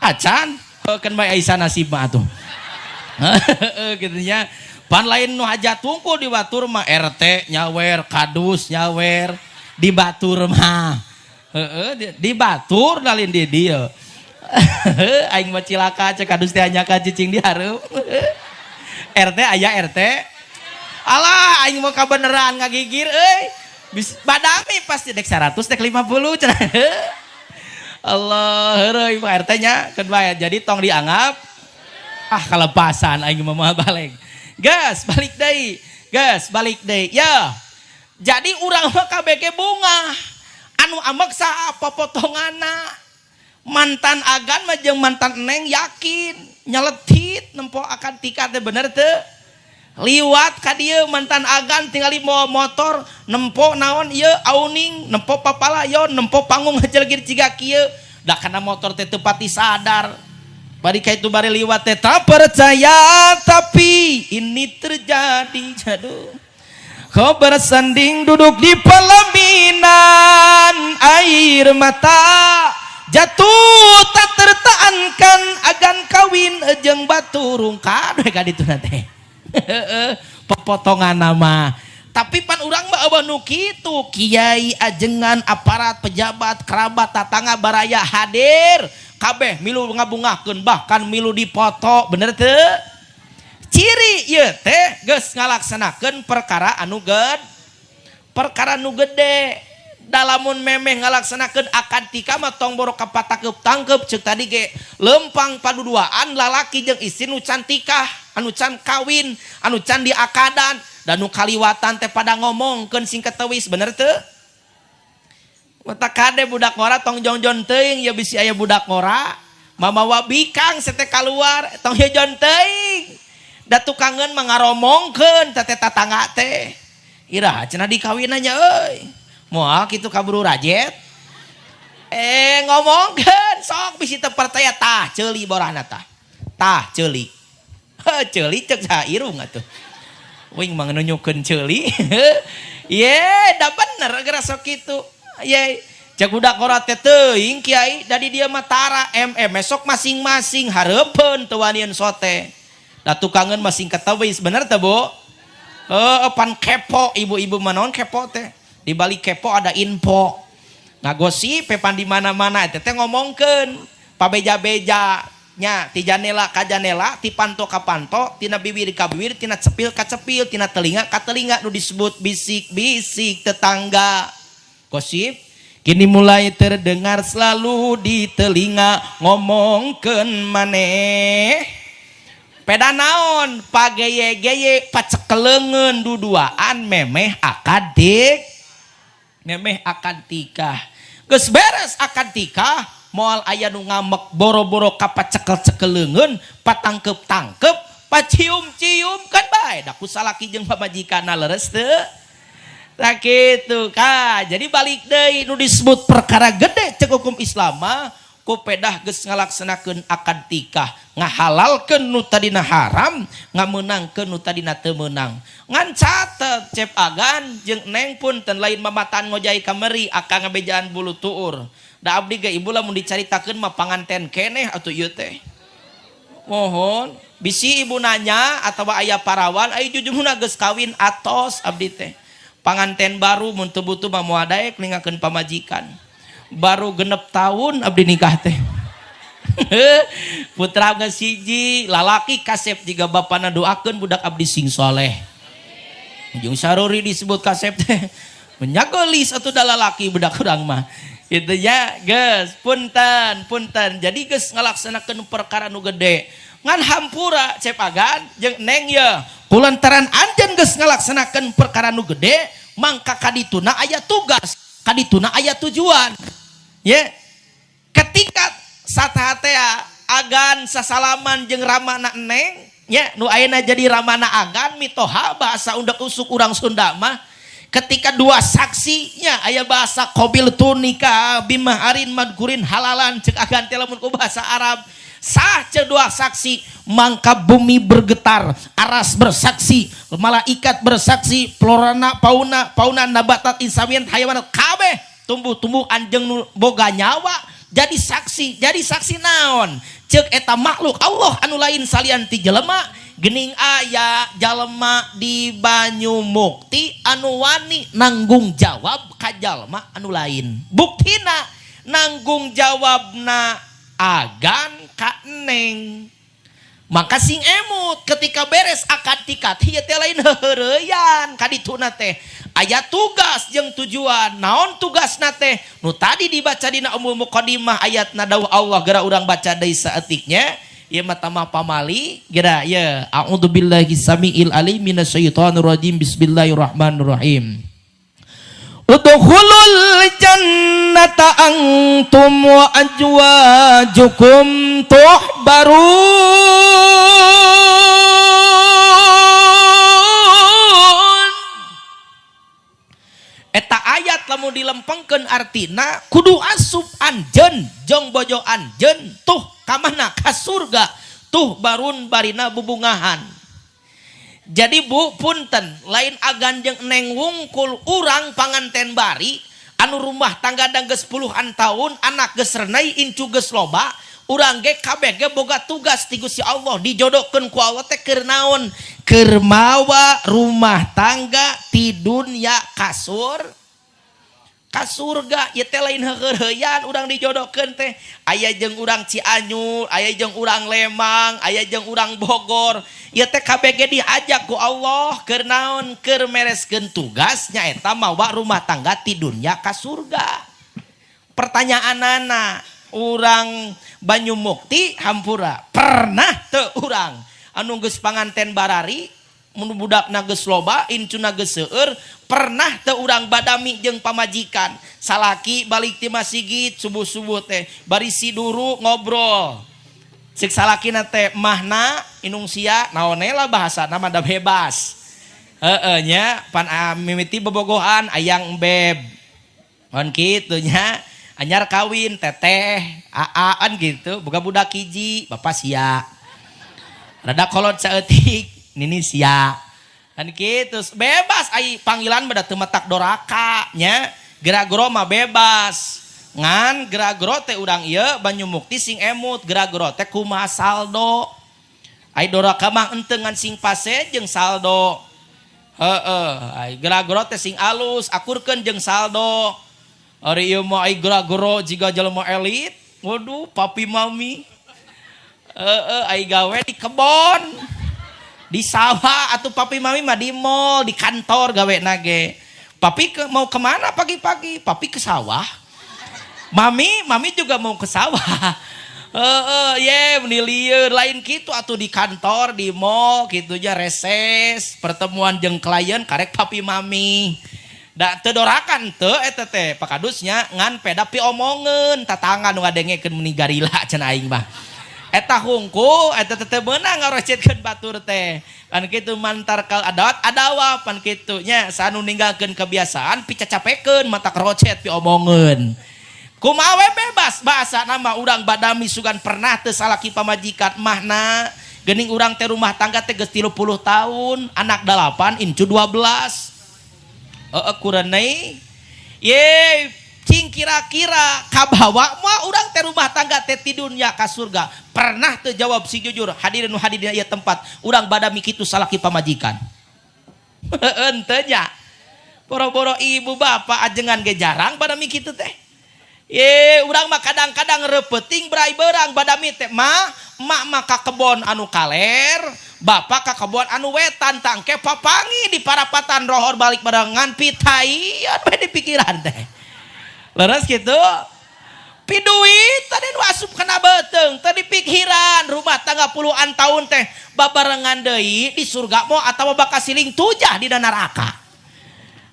Acan keun bae Aisyah nasib mah atuh. Heeh kitu nya. Pan lain nu hajat tungku di batur mah, RT nyawer, kadus nyawer di batur mah. Heeh, di batur lalin di dieu. Aing mah cilaka cek kadus teh hanya ka cicing di hareup. RT aya RT. Alah, aing mau kabeneran ngagigir euy. Bis badami pasti dek 100 dek 50 cenah. Allah, heureuy Pak RT nya keun bae. Jadi tong dianggap ah kalepasan aing mah moal balik. Gas balik deui. Gas balik deui. Ya. Jadi urang mah KBG bunga. Anu amek saha popotonganna. Mantan agan mah jeung mantan neng yakin nyeletit nempo akad tikah teh, bener teu? Liwat ka dieu mantan agan tingali mawa motor, nempo naon ieu awning, nempo papalayon, nempo panggung hajelgir ciga kieu. Da kana motor teh teu pati sadar. Bari ka itu bari liwat teh, tak percaya tapi ini terjadi. Aduh. Kau bersanding duduk di pelaminan, air mata jatuh tak tertahankan, agan kawin jeung batur rungkad we ka ditu teh. Pepotongan nama. Tapi pan urang mah eueuh nu kitu, kiai, ajengan, aparat, pejabat, kerabat, tatangga, baraya hadir kabeh milu ngabungahkeun, bahkan milu dipoto, bener teu? Ciri ieu teh geus ngalaksanakeun perkara anu ged, perkara nu gede. Dalamun memeh ngalaksanakeun akad tikah mah tong boro kapatakeup tangkeup, ceuk tadi ge lempang paduduaan lalaki jeung istri nu can tikah, anu can kawin, anu can diakadan, dan nu kaliwatan teh pada ngomongkeun sing ketewis, bener teu? Mata kade budak ngora tong jongjon teuing ya, bisi aya budak ngora mamawa bikang sete keluar, tong jongjon teuing. Da tukangeun mah ngaromongkeun teh tatangga teh. Iraha cenah dikawinannya euy. Moal kitu kaburu rajet. Eh, ngomongkeun sok bisi teu percaya, tah ceuli borahna tah. Tah ceuli. Heuh, ceuli cek saha irung atuh. Wing mah nunjukeun ceuli. Ye, da bener geura sok kitu. Ye, cek budak ngora teh teuing kiai, da di dieu mah tara MM esok masing-masing hareupeun teu wanian sote. Da tukangeun masing ketewis, bener teu, Bu? Heuh, pan kepo ibu-ibu mah, naon kepo teh? Di balik kepo ada info. Ngagosip pan di mana-mana eta teh ngomongkeun pabeja-beja nya, ti janela ka janela, ti panto ka panto, tina bibir ka bibir, tina cepil ka cepil, tina telinga ka telinga, nu disebut bisik-bisik tetangga. Gosip kini mulai terdengar selalu di telinga, ngomongkeun maneh. Peda naon pageye-geye pacekeleungeun duduaan memeh akad dik memeh akad tikah. Geus beres akad tikah moal aya nu ngamek, boro-boro ka pacekel-cekeleungeun, patangkep-tangkep, pacium-cium kan bae da ku salaki jeung pamajikanna, leres teu? Tah kitu ka. Jadi balik deui, nu disebut perkara gede cek hukum Islam mah ku pedah geus ngalaksanakeun akad tikah, ngahalalkeun nu tadina haram, ngamenangkeun nu tadina teu meunang. Ngan catet cep agan jeung neng, punten lain mamatan ngojay kameri akang ngabejaan bulu tuur. Da abdi ge ibu lamun dicaritakeun mah panganten keneh atuh ieu teh. Mohon bisi ibu nanya atau aya parawan, ayo jujurna geus kawin atos abdi teh. Panganten baru mun teu butuh mah moal daek ningakeun pamajikan. Baru 6 tahun abdi nikah teh. Putra geus hiji, lalaki kasep jiga bapana, doakeun budak abdi sing soleh. Jeung saruri disebut kasep teh. Menyagelis atuh da lalaki budak urang mah. Itu ya, geus, punten, punten. Jadi geus ngalaksanakeun perkara nu gede. Ngan hampura cep agan jeung neng ye. Kulantaran anjeun geus ngalaksanakeun perkara nu gede, mangka kadituna aya tugas, kadituna aya tujuan. Ye. Ketika satahatea agan sasalaman jeung ramana neng, nya nu ayeuna jadi ramana agan mitoha, bahasa undek usuk urang Sunda mah ketika dua saksinya aya bahasa qobiltu nikah bimaharin madkurin halalan, cek agan teh lamun ku bahasa Arab sah, cek dua saksi mangka bumi bergetar, aras bersaksi, malaikat bersaksi, florana fauna fauna nabatat insamian hayawanat kabeh tumbuh-tumbuh anjeng nu boga nyawa jadi saksi. Jadi saksi naon? Cek eta makhluk Allah anu lain salian ti jelema. Gening aya jalma di Banyumukti anu wani nanggung jawab ka jalma anu lain. Buktina nanggung jawabna agan ka neng. Maka sing emut ketika beres akad tikat ieu teh lain heuheureyan ka dituna teh. Aya tugas jeung tujuan. Naon tugasna teh? Nu tadi dibaca dina Ummul Muqaddimah ayatna dawuh Allah geura urang baca deui saeutiknya. Ieu mah tamah pamali geura ieu a'udzubillahi samiil alim minasyaitonir rajim bismillahirrahmanirrahim. Udkhulul jannata antum wa azwajukum tuhbarun. Eta ayat lamun dilempengkeun artina kudu asup anjeun jong bojo anjeun tuh kamana ka surga tuh barun barina bubungahan. Jadi bu punten lain agan jeung neng wungkul urang panganten bari anu rumah tangga dang geus puluhan tahun anak geus renai incu geus loba urang ge kabeh ge boga tugas ti Gusti Allah dijodohkeun ku Allah teh keur naon keur mawa rumah tangga ti dunya kasur ka surga. Ieu teh lain heuheureyan urang dijodohkeun teh aya jeung urang Cianjur aya jeung urang Lembang aya jeung urang Bogor ieu teh kabeh ge diajak ku Allah keur naon keur mereskeun tugas nyaeta mawa rumah tangga ti dunya ka surga. Pertanyaanana urang Banyumukti hampura pernah teu urang anu geus panganten barari mun budakna geus loba incuna geus seueur pernah teu urang badami jeung pamajikan salaki balik ti masjid subuh-subuh teh bari siduru ngobrol cek salakina teh mahna inung sia naon lah bahasana mah da bebas heueuh nya pan mimiti bobogohan ayang beb on kitu nya anyar kawin teteh aan gitu boga budak hiji bapak sia rada kolot saeutik nini sia kan gitu bebas ai panggilan mah da teu matak doraka nya geragro mah bebas ngan geragro teh urang ieu Banyumukti sing emut geragro teh kumaha saldo ai doraka mah henteu ngan sing pase jeung saldo heueuh ai geragro teh sing alus akurkeun jeung saldo ari ieu mah ai geragro jiga jelema elit waduh papi mami heueuh ai gawe di kebon di sawah atau papi mami mah di mall di kantor gawe nage papi ke, mau kemana pagi-pagi papi ke sawah mami mami juga mau ke sawah ye meni lieur lain kitu atuh di kantor di mall kitu nya reses pertemuan jeung klien karek papi mami da teu dorakan teu eta teh pakadusnya ngan peda piomongeun tatangga nu ngadengekeun meni garila cenah aing mah eta hungku eta teh meunang ngarocetkeun batur teh kan kitu mantar kal adat adawa pan kitu nya sanu ninggalkeun kebiasaan picacapekeun mata kerocet piomongeun kumaha we bebas bahasa nama urang badami sugan pernah teu salaki pamajikan mahna geuning urang teh rumah tangga teh geus 30 tahun anak 8 incu 12 heeh kurenei ye cing kira-kira kabawa mah urang teh rumah tangga teh ti dunya ka surga pernah teu jawab si jujur hadirin nu hadirin ieu tempat urang badami kitu salaki pamajikan henteu nya boro-boro ibu bapak ajengan ge jarang badami kitu teh ye urang mah kadang-kadang reupeting berai beurang badami teh mah emak mah ka kebon anu kaler bapak ka kebon anu wetan tangke papangi di parapatan rohor balik barengan pitaian bae di pikiran teh leres gitu piduit tadi nu asup kana beuteung tadi pikiran rumah tangga puluhan tahun teh babarengan deui di surga mo atawa bakal siling tujah di neraka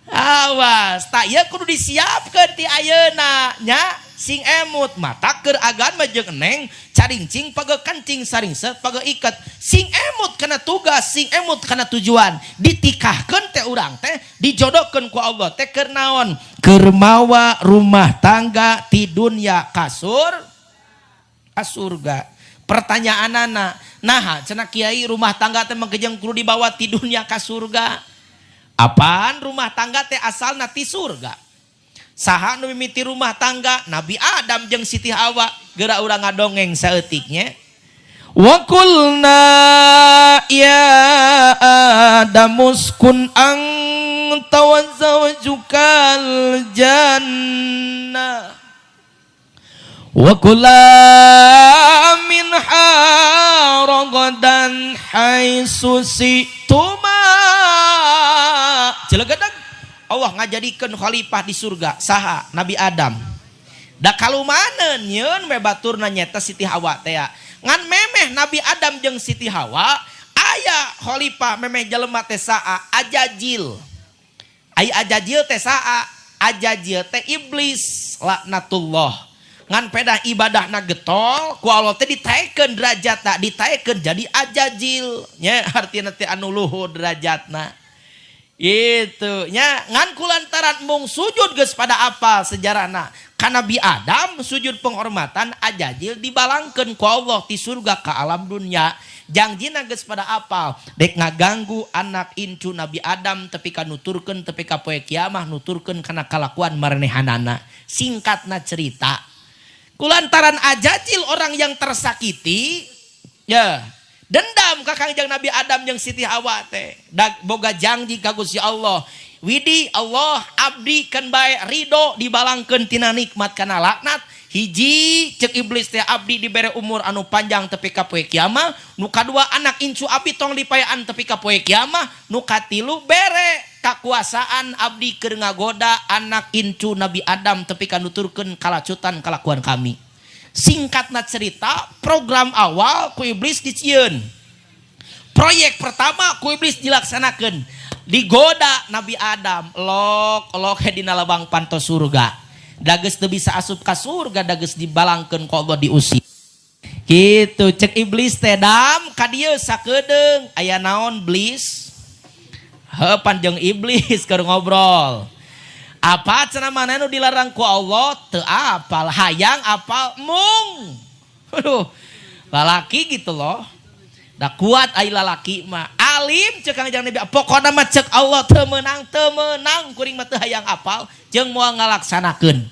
awas tak ieu kudu disiapkeun ti ayeuna nya sing emut mata keur agan mah jeung neng carincing page kancing saringset page iket sing emut kana tugas sing emut kana tujuan ditikahkeun teh urang teh dijodohkeun ku Allah teh keur naon keur mawa rumah tangga ti dunya kasur ka surga. Pertanyaanana naha cenah kiai rumah tangga teh mah kudu dibawa ti dunya ka surga apaan rumah tangga teh asalna ti surga saha nu mimiti rumah tangga Nabi Adam jeung Siti Hawa geura urang ngadongeng saeutiknya. Wa qulna ya Adamu uskun anta wa zawjukal jannah wa kula minha ragadan haitsu syi'tuma. Celegedag Allah ngajadikeun khalifah di surga saha? Nabi Adam. Da kalumaneun nyeun we baturna nyeta Siti Hawa teh. Ngan memeh Nabi Adam jeung Siti Hawa aya khalifah memeh jelema teh saa? Ajajil. Ai Ajajil teh saa? Ajajil teh iblis laknatullah. Ngan peda ibadahna getol, ku Allah teh ditaekeun derajatna, ditaekeun jadi ajajil nya, artina teh anu luhur derajatna itu nya. Ngan kulantaran mung sujud, geus pada apa sejarahna ka Nabi Adam sujud penghormatan, Ajajil dibalangkeun ku Allah ti surga ke alam dunia. Jangjina geus pada apal dek ngaganggu anak incu Nabi Adam tepi ka nuturkeun tepi ka poe kiamah, nuturkeun kana kalakuan marenehanana. Singkatna cerita, kulantaran Ajajil orang yang tersakiti ya, dendam ka Kangjeng Nabi Adam jeung Siti Hawa teh. Boga janji ka Gusti Allah, "Widi Allah, abdi kan bae ridho dibalangkeun tina nikmat kana laknat. Hiji," cek iblis teh, "abdi dibere umur anu panjang tepi ka poe kiamah. Nu kadua, anak incu abdi tong dipayaan tepi ka poe kiamah. Nu katilu, bere kakuasaan abdi keur ngagoda anak incu Nabi Adam tepi ka nuturkeun kalacutan kalakuan kami." Singkatna cerita, program awal ku iblis dicieun, proyek pertama ku iblis dilaksanakan, digoda Nabi Adam lok lok dina labang panto surga. Dages teu bisa asup ka surga, dages dibalangkeun ku Allah, diusir gitu. Cek iblis teh, "Dam, ka dieu sakedeung." "Aya naon, Blis?" Heuh, panjang iblis keur ngobrol. "Apa," cenah, "mana nu dilarang ku Allah?" "Teu apal." "Hayang apal?" "Mung." Aduh, lalaki gitu loh. Da kuat ai lalaki mah. "Alim," cek Kangjeng Nabi. "Pokona mah," cek Allah, "teu meunang, teu meunang kuring mah teu hayang apal jeung moal ngalaksanakeun."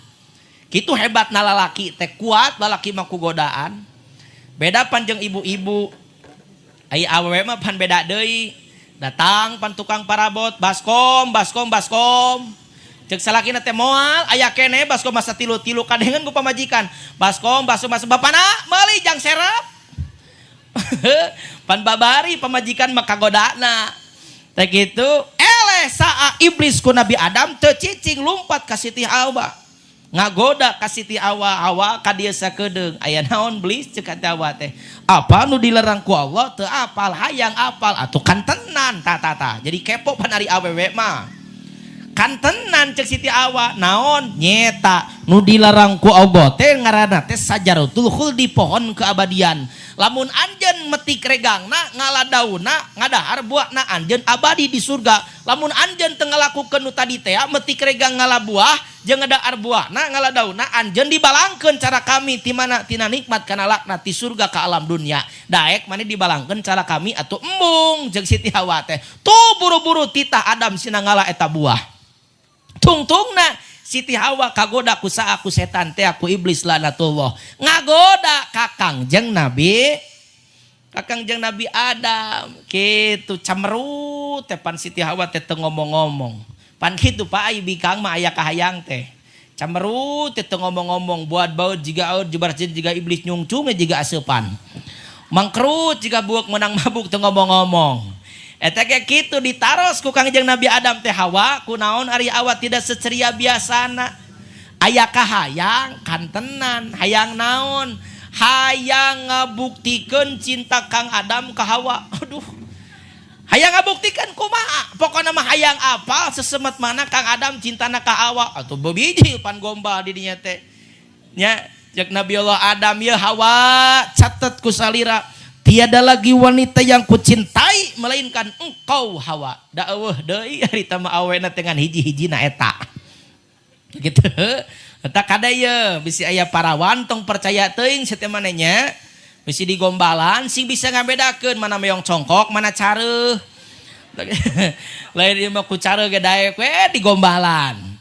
Kitu hebatna lalaki teh, kuat lalaki mah ku godaan. Beda panjang ibu-ibu. Ai awewe mah pan beda deui. Datang pan tukang parabot, "Baskom, baskom, baskom." Cek salakina teh, "Moal aya keneh baskom masa tilu-tilu." Kadengeun ku pamajikan. "Baskom, baskom, baskom, bapana meuli jang serep." Pan babari pamajikan mah kagodana. Teh kitu eleh saa iblis ku Nabi Adam, teu cicing, lumpat ka Siti Hawa. Ngagoda ka Siti Hawa, "Hawa, ka dieu sakedeung." "Aya naon, Blis?" cek Hawa teh. "Apa nu dilarang ku Allah?" "Teu apal." "Hayang apal?" "Atuh kan tenan." Ta ta ta. Jadi kepo pan ari awewe mah. "Kan tenan," cek Siti Hawa. "Naon?" "Nyeta nu dilarang ku Allah teh ngaranna teh sajaratul khuldi, pohon keabadian. Lamun anjeun metik regangna, ngala daunna, ngadahar buahna, anjeun abadi di surga. Lamun anjeun teu ngalakukeun nu tadi teh, metik regang, ngala buah jeung ngadahar buahna, ngala daunna, anjeun dibalangkeun cara kami ti mana tina nikmat kana laknat, ti surga ka alam dunia. Daek maneh dibalangkeun cara kami atuh embung?" Jeung Siti Hawa teh. Tuh buru-buru titah Adam sina ngala eta buah. Tungtungna Siti Hawa kagoda ku saa? Ku setan teh, ku iblis laknatullah. Ngagoda ka Kangjeng Nabi, ka Kangjeng Nabi Adam gitu. Camerut teh pan Siti Hawa teh, teu ngomong-ngomong. Pan kitu, Pak, ai bikang mah aya kahayang teh. Camerut teh, teu ngomong-ngomong, buat baut jiga aut jubar jiga iblis nyungcung jiga aseupan. Mangkerut jiga buuk menang mabuk, teu ngomong-ngomong. Eta kayak gitu ditaros ku Kangjeng Nabi Adam teh, "Hawa, kunaon ari Hawa tidak seceria biasana?" "Aya kahayang." "Kan tenan." "Hayang naon?" "Hayang ngabuktikeun cinta Kang Adam ka Hawa." Aduh. "Hayang ngabuktikeun kumaha?" "Pokona mah hayang apal sesemet mana Kang Adam cintana ka Hawa." Atuh bebiji pan gombal di dinya teh. Nya, cek Nabi Allah Adam, "Ya Hawa, catet ku salira, tiada lagi wanita yang kucintai melainkan engkau, Hawa." Da eueuh deui harita mah awena dengan hiji-hijina eta. Gitu. Eta kada ye bisi aya parawan, tong percaya teuing sateu manehnya. Bisi digombalan, sing bisa ngabedakeun mana meong congkok, mana careuh. Lain ieu mah ku careuh ge daek we digombalan.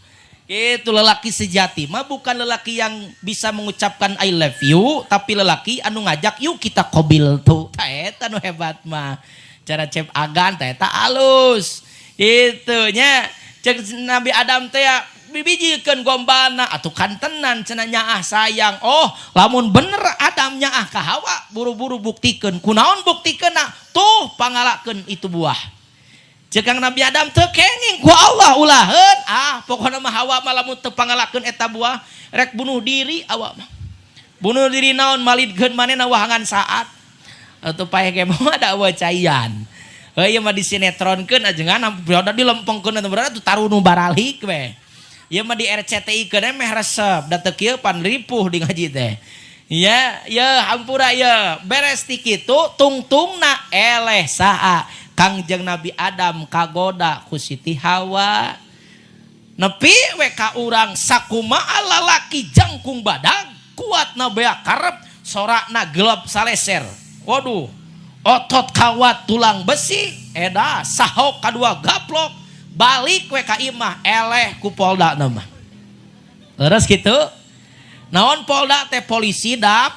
Itu lelaki sejati mah bukan lelaki yang bisa mengucapkan "I love you", tapi lelaki anu ngajak, "Yuk kita qobil tuh." Tah, eta nu hebat mah. Cara cep agan tah eta alus. Itu nya cek Nabi Adam teh ya, bibijikeun gombalna atuh kantenan cenah nyaah sayang. Oh, lamun bener Adam nyaah ka Hawa, buru-buru buktikeun. Kunaon buktikeunna? Tuh, pangalakeun itu buah. Cek Nabi Adam, teu kenging ku Allah ulaheun. Ah, pokokna mah Hawa mah lamun teu pangalakeun eta buah rek bunuh diri awak mah. Bunuh diri naon, malidkeun manehna wahangan saat. Atuh paeh ge mah da eueuh caian. Heuh, ieu mah disinetronkeun ajengan berada dilempengkeun eta berada tuh tarunu baralik we. Ieu mah di RCTI keun meh resep da teu kieu pan ripuh di ngaji teh. Ya, ya hampura ya. Beres ti kitu tungtungna eleh saha? Kangjeng Nabi Adam kagoda ku Siti Hawa. Nepi we ka urang, sakumaha lalaki jangkung badag, kuatna beak karep, sorakna gelap saleser. Waduh, otot kawat tulang besi, eda sahok kadua gaplok, balik we ka imah eleh ku polda mah. Leres gitu? Naon polda teh, polisi dap?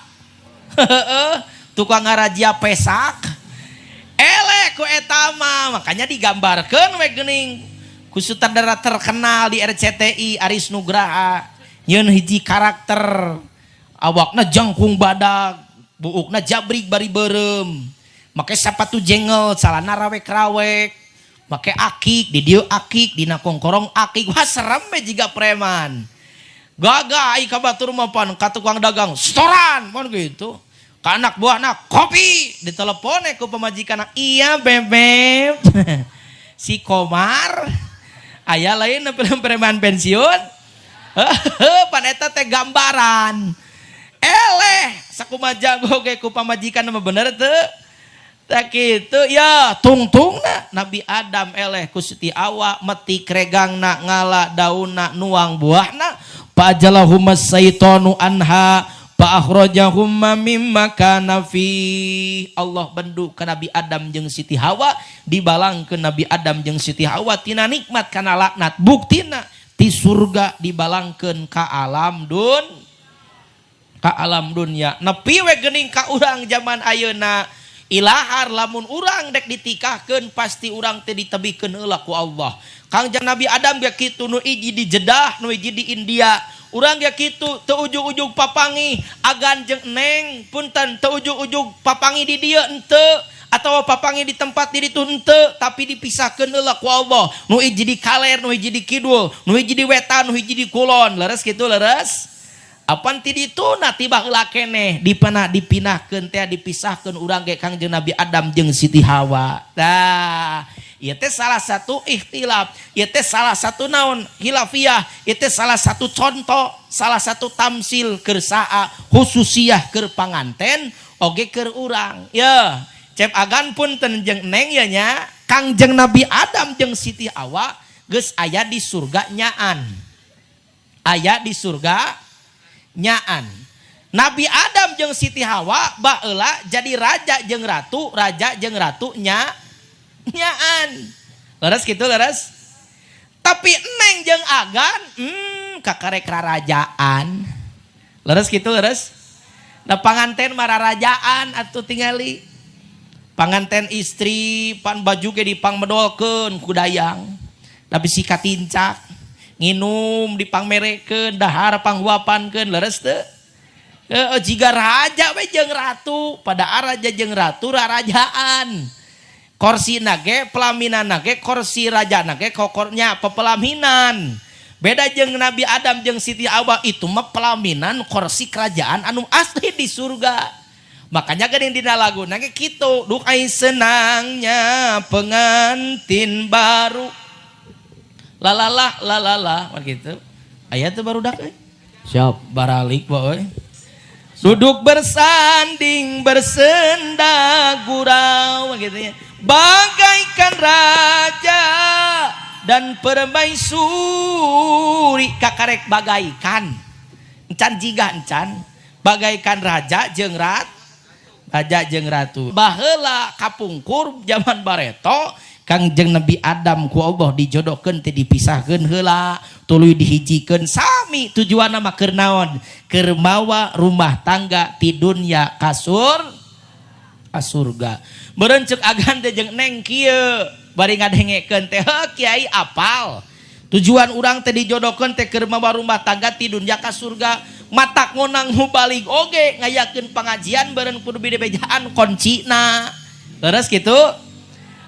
Tukang ngarazia pesak. Eleh ku eta mah, makanya digambarkeun we geuning ku sutradara terkenal di RCTI, Aris Nugraha, nyeun hiji karakter awakna jangkung badag, buukna jabrik bari beureum, make sapatu jengel, calana rawek-rawek, make akik di dieu, akik dina kongkorong akik. Wah, serem we jiga preman. Gagah ai ka batur mah pan, ka tukang dagang setoran pan gitu. Ka anak buahna kopi, ditelepon ku pamajikan, "Iya, bebeb." Si Komar aya lain film preman pensiun pan eta teh gambaran. Eleh sakumaha jago ge ku pamajikan mah, bener teu? Tak gitu ya tungtungna Nabi Adam eleh ku Siti Hawa, metik regangna, ngala daunna, nuang buahna. Fa'azallahuma syaitanu anha fa akhrajahuma mimma kana fi. Allah bendu ka Nabi Adam jeung Siti Hawa, dibalangkeun Nabi Adam jeung Siti Hawa tina nikmat kana laknat. Buktina ti surga dibalangkeun ka alam dunia. Nepi we geuning ka urang zaman ayeuna. Ilahar lamun urang dek ditikahkeun, pasti urang teh ditebikeun heula ku Allah. Kangjeng Nabi Adam ge kitu, nu hiji di Jeddah, nu hiji di India. Urang ge kitu, teu ujug-ujug papanggih agan jeung neng, punten, teu ujug-ujug papanggih di dieu henteu atau papanggih di tempat di ditu henteu, tapi dipisahkeun heula ku Allah. Nu hiji di kaler, nu hiji di kidul, nu hiji di wetan, nu hiji di kulon. Leres kitu, leres? Apan ti ditu na tiba heula keneh dipana dipinahkeun teh, dipisahkeun urang ge Kangjeng Nabi Adam jeung Siti Hawa. Tah, ieu teh salah satu ikhtilaf, ieu teh salah satu naon, khilafiyah, ieu teh salah satu contoh, salah satu tamsil keur saa khususiyah keur panganten oge keur urang. Ya, cep agan punten jeung neng ya nya, Kangjeng Nabi Adam jeung Siti Hawa geus aya di surga nyaan. Aya di surga nyaan. Nabi Adam jeung Siti Hawa baheula jadi raja jeung ratu, raja jeung ratu nya nyaan. Leres gitu, leres? Tapi neng jeung agan, kakarek rarajaan. Leres gitu, leres? Nah, panganten mah rarajaan atuh tingali. Panganten istri pan baju ge dipangmedolkeun ku dayang. Tapi si katincak nginum dipangmerekeun, dahar panghuapankeun, leres teu? Heeh, jiga raja we jeung ratu, pada raja jeung ratu rarajaan. Korsi nage, pelaminan nage, korsi raja nage, kokornya pepelaminan. Beda jeung Nabi Adam jeung Siti Hawa, itu mah pelaminan kursi kerajaan anu asli di surga. Makanya geuning dina lagu nage kitu, duh ai senangnya pengantin baru. Lalalah lalala gitu. Aya teu barudak euy? Siap. Baralik boy. Duduk bersanding bersenda gurau gitu ya. Bagaikan raja dan permaisuri, kakarek bagaikan. Encan jiga encan, bagaikan raja jeung rat raja jeung ratu. Baheula kapungkur zaman bareto Kangjeng Nabi Adam ku Allah dijodohkeun teh dipisahkeun heula tuluy dihijikeun sami tujuanna mah keur naon? Keur mawa rumah tangga ti dunya ka surga. Meureun ceuk agan teh jeung neng kieu bari ngadengekeun teh, heuh kiai apal. Tujuan urang teh dijodohkeun teh keur mawa rumah tangga ti dunya ka surga. Matak ngonang mubalig oge ngayakeun pengajian beureun kudu bejaan kuncina. Terus gitu.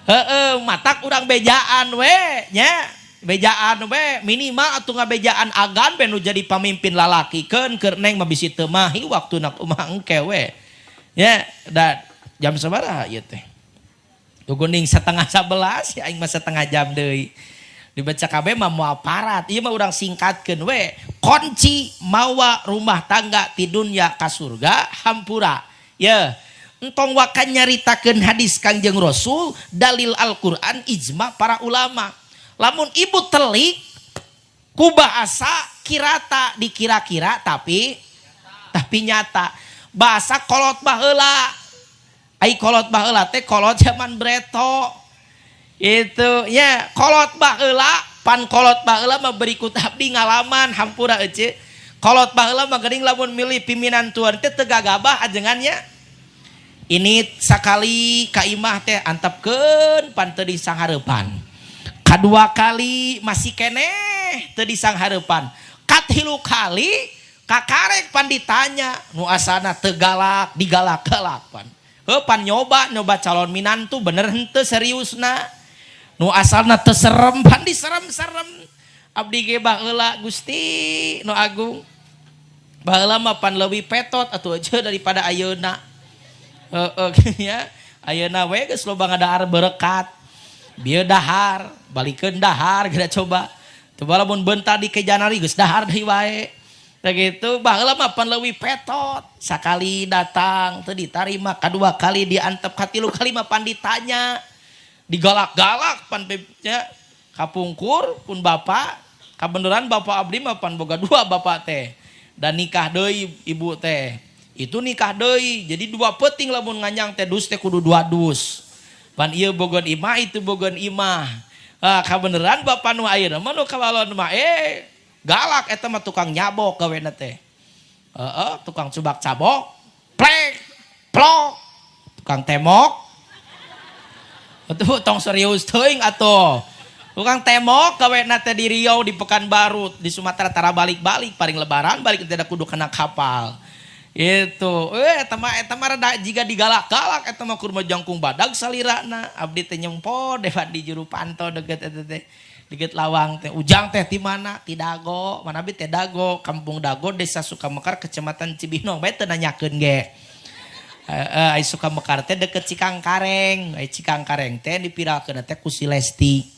Heeh, matak urang bejaan we nya. Bejaan we minimal atuh ngabejaan agan be nu jadi pamimpin lalaki keun keur neng mah bisi teu mahi waktuna kumaha engke we. Ya, da jam sabaraha ieu teh? Guguning 10.30 ya aing mah setengah jam deui. Dibaca kabeh mah moal parat. Ieu mah urang singkatkeun we. Kunci mawa rumah tangga ti dunya ka surga hampura. Ye, entong wakan nyaritakeun hadis Kangjeng Rasul, dalil Al-Qur'an, ijma para ulama. Lamun ibu telik ku bahasa kirata dikira-kira tapi nyata. Bahasa kolot baheula. Ai kolot baheula teh kolot zaman breto. Itu ya kolot baheula, pan kolot baheula mah berikut abdi ngalaman hampura euce. Kolot baheula mah geuning lamun milih pimpinan tuan teh teu gagabah ajengannya. Ini sakali ka imah teh antepkeun pan teu disanghareupan. Kadua kali masih keneh teu disanghareupan. Katilu kali kakarek pan ditanya nu asana teu galak digalak-galak pan. Heuh pan nyoba nyoba calon minantu bener henteu seriusna. Nu asalna teu serem pan diserem-serem. Abdi ge baheula Gusti nu agung. Baheula mah pan leuwih petot atuh aja daripada ayeuna. Heeh ya. Ayeuna we geus loba ngadahar berekat. Bieu dahar, balikeun dahar geura coba. Coba lamun beunta di ke Janari geus dahar deui wae. Tah gitu baheula mah pan leuwih petot. Sakali datang teu ditarima, kadua kali diantep, katilu kali mah pan ditanya. Digalak-galak pan nya kapungkur pun bapak, kabeneran bapak abdi mah pan boga dua bapak teh. Dan nikah deui ibu teh. Itu nikah deui. Jadi dua peting lamun nganjang teh dus teh kudu dua dus. Pan ieu bogon imah itu bogon imah. Ah kabeneran bapak nu ayeuna mah nu kabalon mah galak eta mah tukang nyabok gawena teh. Heeh, tukang cubak cabok, plek, plok, tukang temok. Atuh tong serius teuing atuh. Tukang temok gawena teh di Riau, di Pekanbaru, di Sumatera tara balik-balik paling lebaran balik tidak kudu kena kapal. Itu, eta mah rada jiga digalak-galak eta mah kurma jangkung badag salirana. Abdi teh nyempo debat di juru panto deket eta teh. Deket lawang teh ujang teh di mana? Ti Dago. Mana abdi teh Dago, Kampung Dago, Desa Sukamekar, Kecamatan Cibinong. Bae teu nanyakeun ge. Heeh, ai Sukamekar teh deket Cikangkareng. Ai Cikangkareng teh dipiralkeun teh ku si Lesti.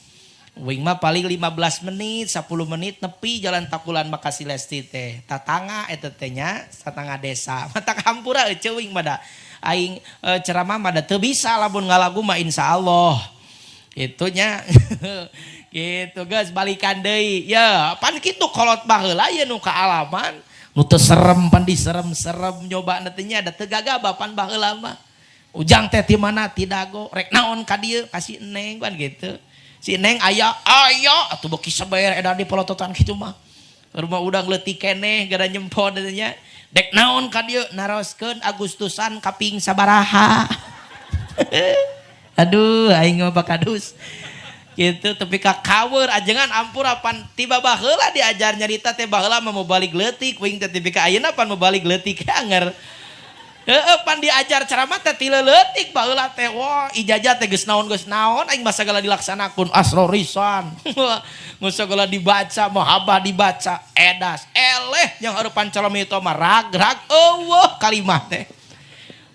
Wing mah paling 15 menit, 10 menit nepi jalan Takulan Makasi Lesti teh. Tatangga eta teh nya, tatangga desa. Matak hampura euceu wing mah da. Aing ceramah mah da teu bisa lamun ngalagu mah insyaallah. Itunya gitu guys, balikan deui. Ya, pan kitu kolot baheula ye nu kaalaman. Nu teu serem pan diserem-serem nyoba teh nya da teu gagabah pan baheula mah. Ujang teh ti mana? Ti Dago. Rek naon ka dieu? Ka si Neng kan gitu. Si Neng aya aya atuh beuki seber edan di polototan kitu mah. Rumah udang leutik keneh gara nyempot nya. Dek naon ka dieu? Naroskeun Agustusan kaping sabaraha. Aduh aing mah bakadus. Gitu tapi ka kaweur ajengan ampura pan tiba baheula diajar nyarita teh baheula mah mau balik leutik wing teh tepi ka ayeuna pan mau balik leutik anger. Heeh pan diajar ceramah teh ti leutik baheula teh wah ijazah teh geus naon aing mah sagala dilaksanakeun asrorisan. Geus sagala dibaca mahabbah dibaca edas eleh yang harapan calon itu mah rag-rag eueuh kalimah teh.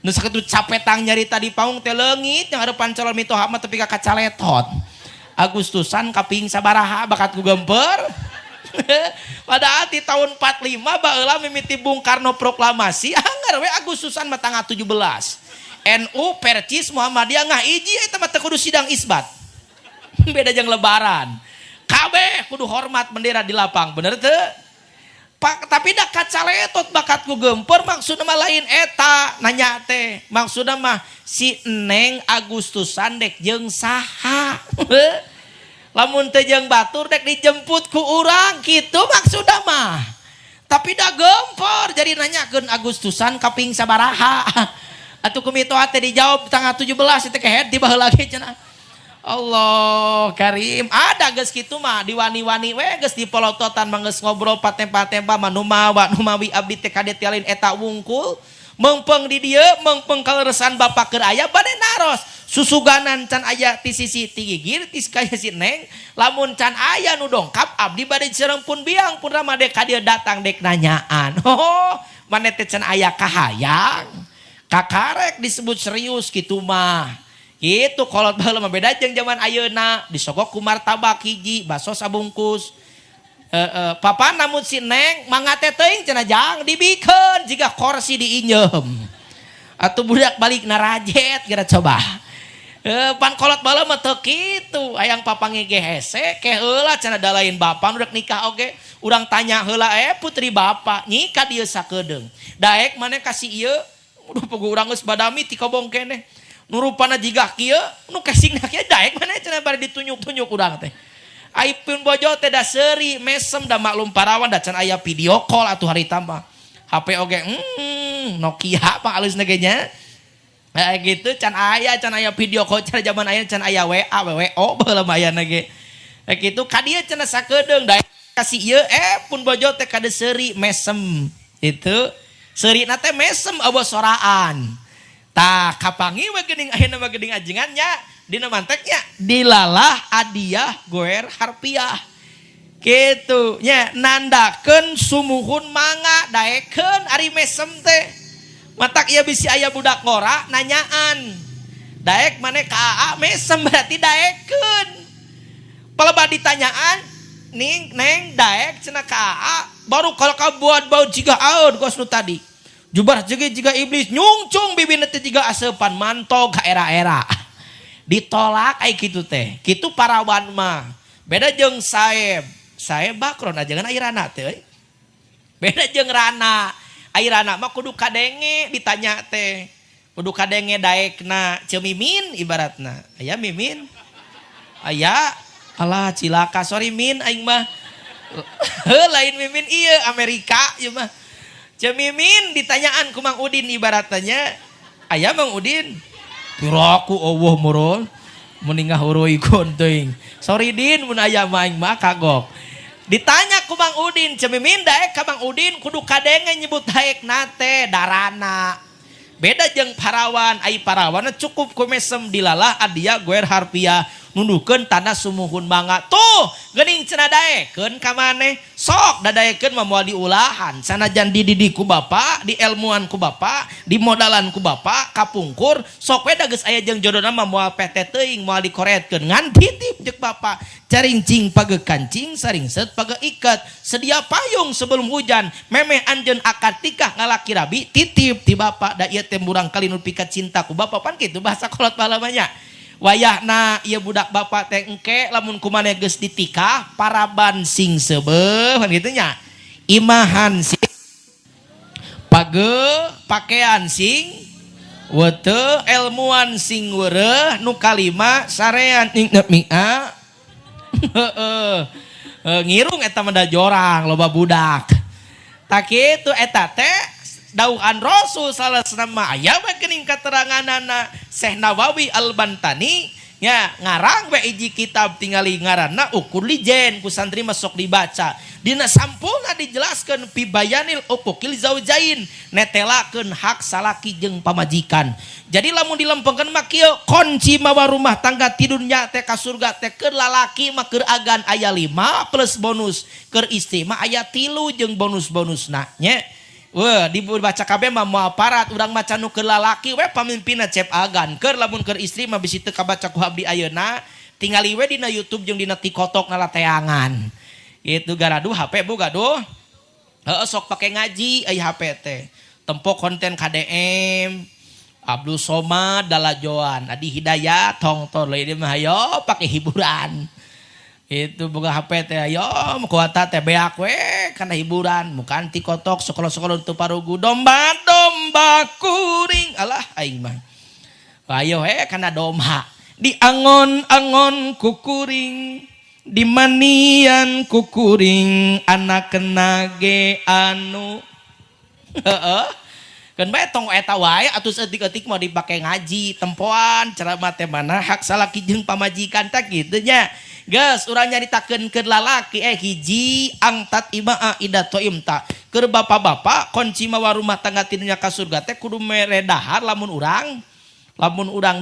Nu sakitu capetang nyarita di paung teh leungit yang harapan calon mitoha mah tepi ka kacaletot. Agustusan kaping sabaraha bakat ku gemper. Padahal di tahun 45 baheula mimiti Bung Karno proklamasi anggar we Agustusan mah tanggal 17. NU Percis Muhammadiyah ngahiji eta mah teu kudu sidang isbat. Beda jeung lebaran. Kabeh kudu hormat bendera di lapang, bener teu? Pak, tapi dah kacaletot bakat ku gempor, maksudna mah lain eta nanya teh. Maksudna mah si Neng Agustusan dek jeung saha. Lamun teu jeung batur dek dijemput ku urang kitu maksudna mah. Tapi dah gempor jadi nanyakeun Agustusan kaping sabaraha. Atuh ku mitoha teh dijawab tanggal 17 teh kehed tiba heula ge cenah. Allah Karim, ada geus kitu mah diwani-wani we geus dipolototan mah geus ngobrol patempa-tempa mah nu mawa nu mawi abdi teh kade tialin eta wungkul meungpeung di dieu meungpeung kaleresan bapak keur aya bade naros susuganan can aya ti sisi ti gigir ti kaya si Neng lamun can aya nu dongkap abdi bade sareng pun biang pun rama dek ka dieu datang dek nanyaan. Oh, maneh teh can aya kahayang kakarek disebut serius kitu mah. Itu kolot baheula mah beda jeung zaman ayeuna disogok ku martabak hiji baso sabungkus. Papa namun si Neng mangga teh teuing cenah jang dibikeun jiga kursi diinjem. Atuh budak balik narajet geura coba. Pan kolot baheula mah teu kitu hayang papanggih ge hese ke heula cenah da lain bapa nu rek nikah oge urang tanya heula putri bapa nyi ka dieu sakedeung. Daek maneh ka si ieu udah puguh urang geus badami ti kobong keneh. Nu rupana jiga kieu nu kesingna kieu daek maneh cenah bari ditunjuk-tunjuk urang teh. Ai pun bojo teh da seuri mesem da maklum parawan da can aya video call atuh harita mah. HP oge Nokia apa alusna ge nya. Gitu can aya video call can zaman aya can aya WA WWO baheula mah ayana ge. Kitu ka dieu cenah sakedeung daek ka si ieu pun bojo teh kade seuri mesem. Itu seurina teh mesem eueuh soraan. Tah kapangi we geuning ayeuna mah geuning ajengan nya dina manteknya dilalah adiah goer harfiah. Kitu nya nandakeun sumuhun mangga daekeun ari mesem teh. Matak ieu bisi aya budak ngora nanyaan. Daek maneh ka AA mesem berarti daekeun. Palebah ditanyaan ning neng daek cenah ka AA baru kalau ka buat bau jiga aeun kos nu tadi. Jubar jege jiga iblis nyungcung bibina teh jiga aseupan mantog ka era-era. Ditolak ai kitu teh. Kitu parawan mah. Beda jeung saeb. Saeb bakron ajengan ai rana teh euy. Beda jeung rana. Ai rana mah kudu kadenge ditanya teh. Kudu kadenge daekna Ceu Mimin ibaratna. Aya Mimin? Aya. Alah cilaka sorry Min aing mah. Heuh lain Mimin ieu Amerika ieu mah. Ceu Mimin ditanyaan ku Mang Udin ibaratnya. Aya Mang Udin? Piraku eueuh meureun. Mending ngahuruikeun teuing. Sorry Din mun aya mah aing mah kagok. Ditanya ku Mang Udin, Ceu Mimin daek ka Mang Udin kudu kadenge nyebut daekna teh darana. Beda jeung parawan, ai parawan cukup ku mesem dilalah adia goer harfiah nundukeun tanda sumuhun mangga. Tuh, geuning cenah daekeun ka maneh. Sok dadaekeun mah moal diulahan. Sanajan dididik ku bapa, dielmuan ku bapa, dimodalan ku bapa, kapungkur sok we da geus aya jeung jodona mah moal pete teuing, moal dikoretkeun. Ngan titip jeung bapa. Carincing page kancing, saringset page ikat. Sedia payung sebelum hujan. Memeh anjeun akad tikah ngalaki rabi, titip ti bapa. Da ieu teh murang kali nu pikat cinta ku bapa pan kitu bahasa kolot balamanya. Wayahna ieu budak bapa teh engke lamun kumaneh geus ditikah paraban sing seubeuh kan kitu nya. Imahan sing page, pakaian sing weteu, elmuan sing weureuh, nu kalima sarean ing mia. Heeh. Ngirung eta mah da jorang loba budak. Tak kitu eta teh dauhan Rasul sallallahu alaihi wasallam aya we geuning kateranganana Syekh Nawawi Al-Bantani nya ngarang we hiji kitab tingali ngaranna Ukur Lijen ku santri mah sok dibaca. Dina sampulna dijelaskeun fi bayanil uquqil zaujain netelakeun hak salaki jeung pamajikan. Jadi lamun dilempengkeun mah kieu kunci mawa rumah tangga tidurnya teh ka surga teh keur lalaki mah keur agan aya 5 plus bonus, keur istri mah aya 3 jeung bonus-bonusna nya. Wah, dibaca kabeh mah moal parat urang maca nu keur lalaki we pamimpinna cep agan. Keur lamun keur istri mah bisi teu kabaca ku abdi ayeuna, tingali we dina YouTube jeung dina TikTok ngalateangan. Gitu garadu HP bu gaduh. Heeh sok pake ngaji ai HP teh. Tempo konten KDM, Abdul Somad dalajoan, Adi Hidayat tongton leuy mah hayo pake hiburan. Itu boga HP teh ayo kuota teh beak we kana hiburan mukaan ti kotok sekolah-sekolah teu parugu domba domba kuring alah aing mah. Ayo we kana domba diangon-angon kukuring dimanian kukuring anak nage anu heeh kan bae tong eta wae atuh saeutik-eutik mau dipake ngaji tempoan ceramah teh mana hak salaki jeung pamajikan teh kitu nya. Geus urang nyaritakeun keur lalaki hiji angtat imaa ida toimta. Keur bapak-bapak kunci mawa rumah tangga tinunya ka surga teh kudu mere dahar lamun urang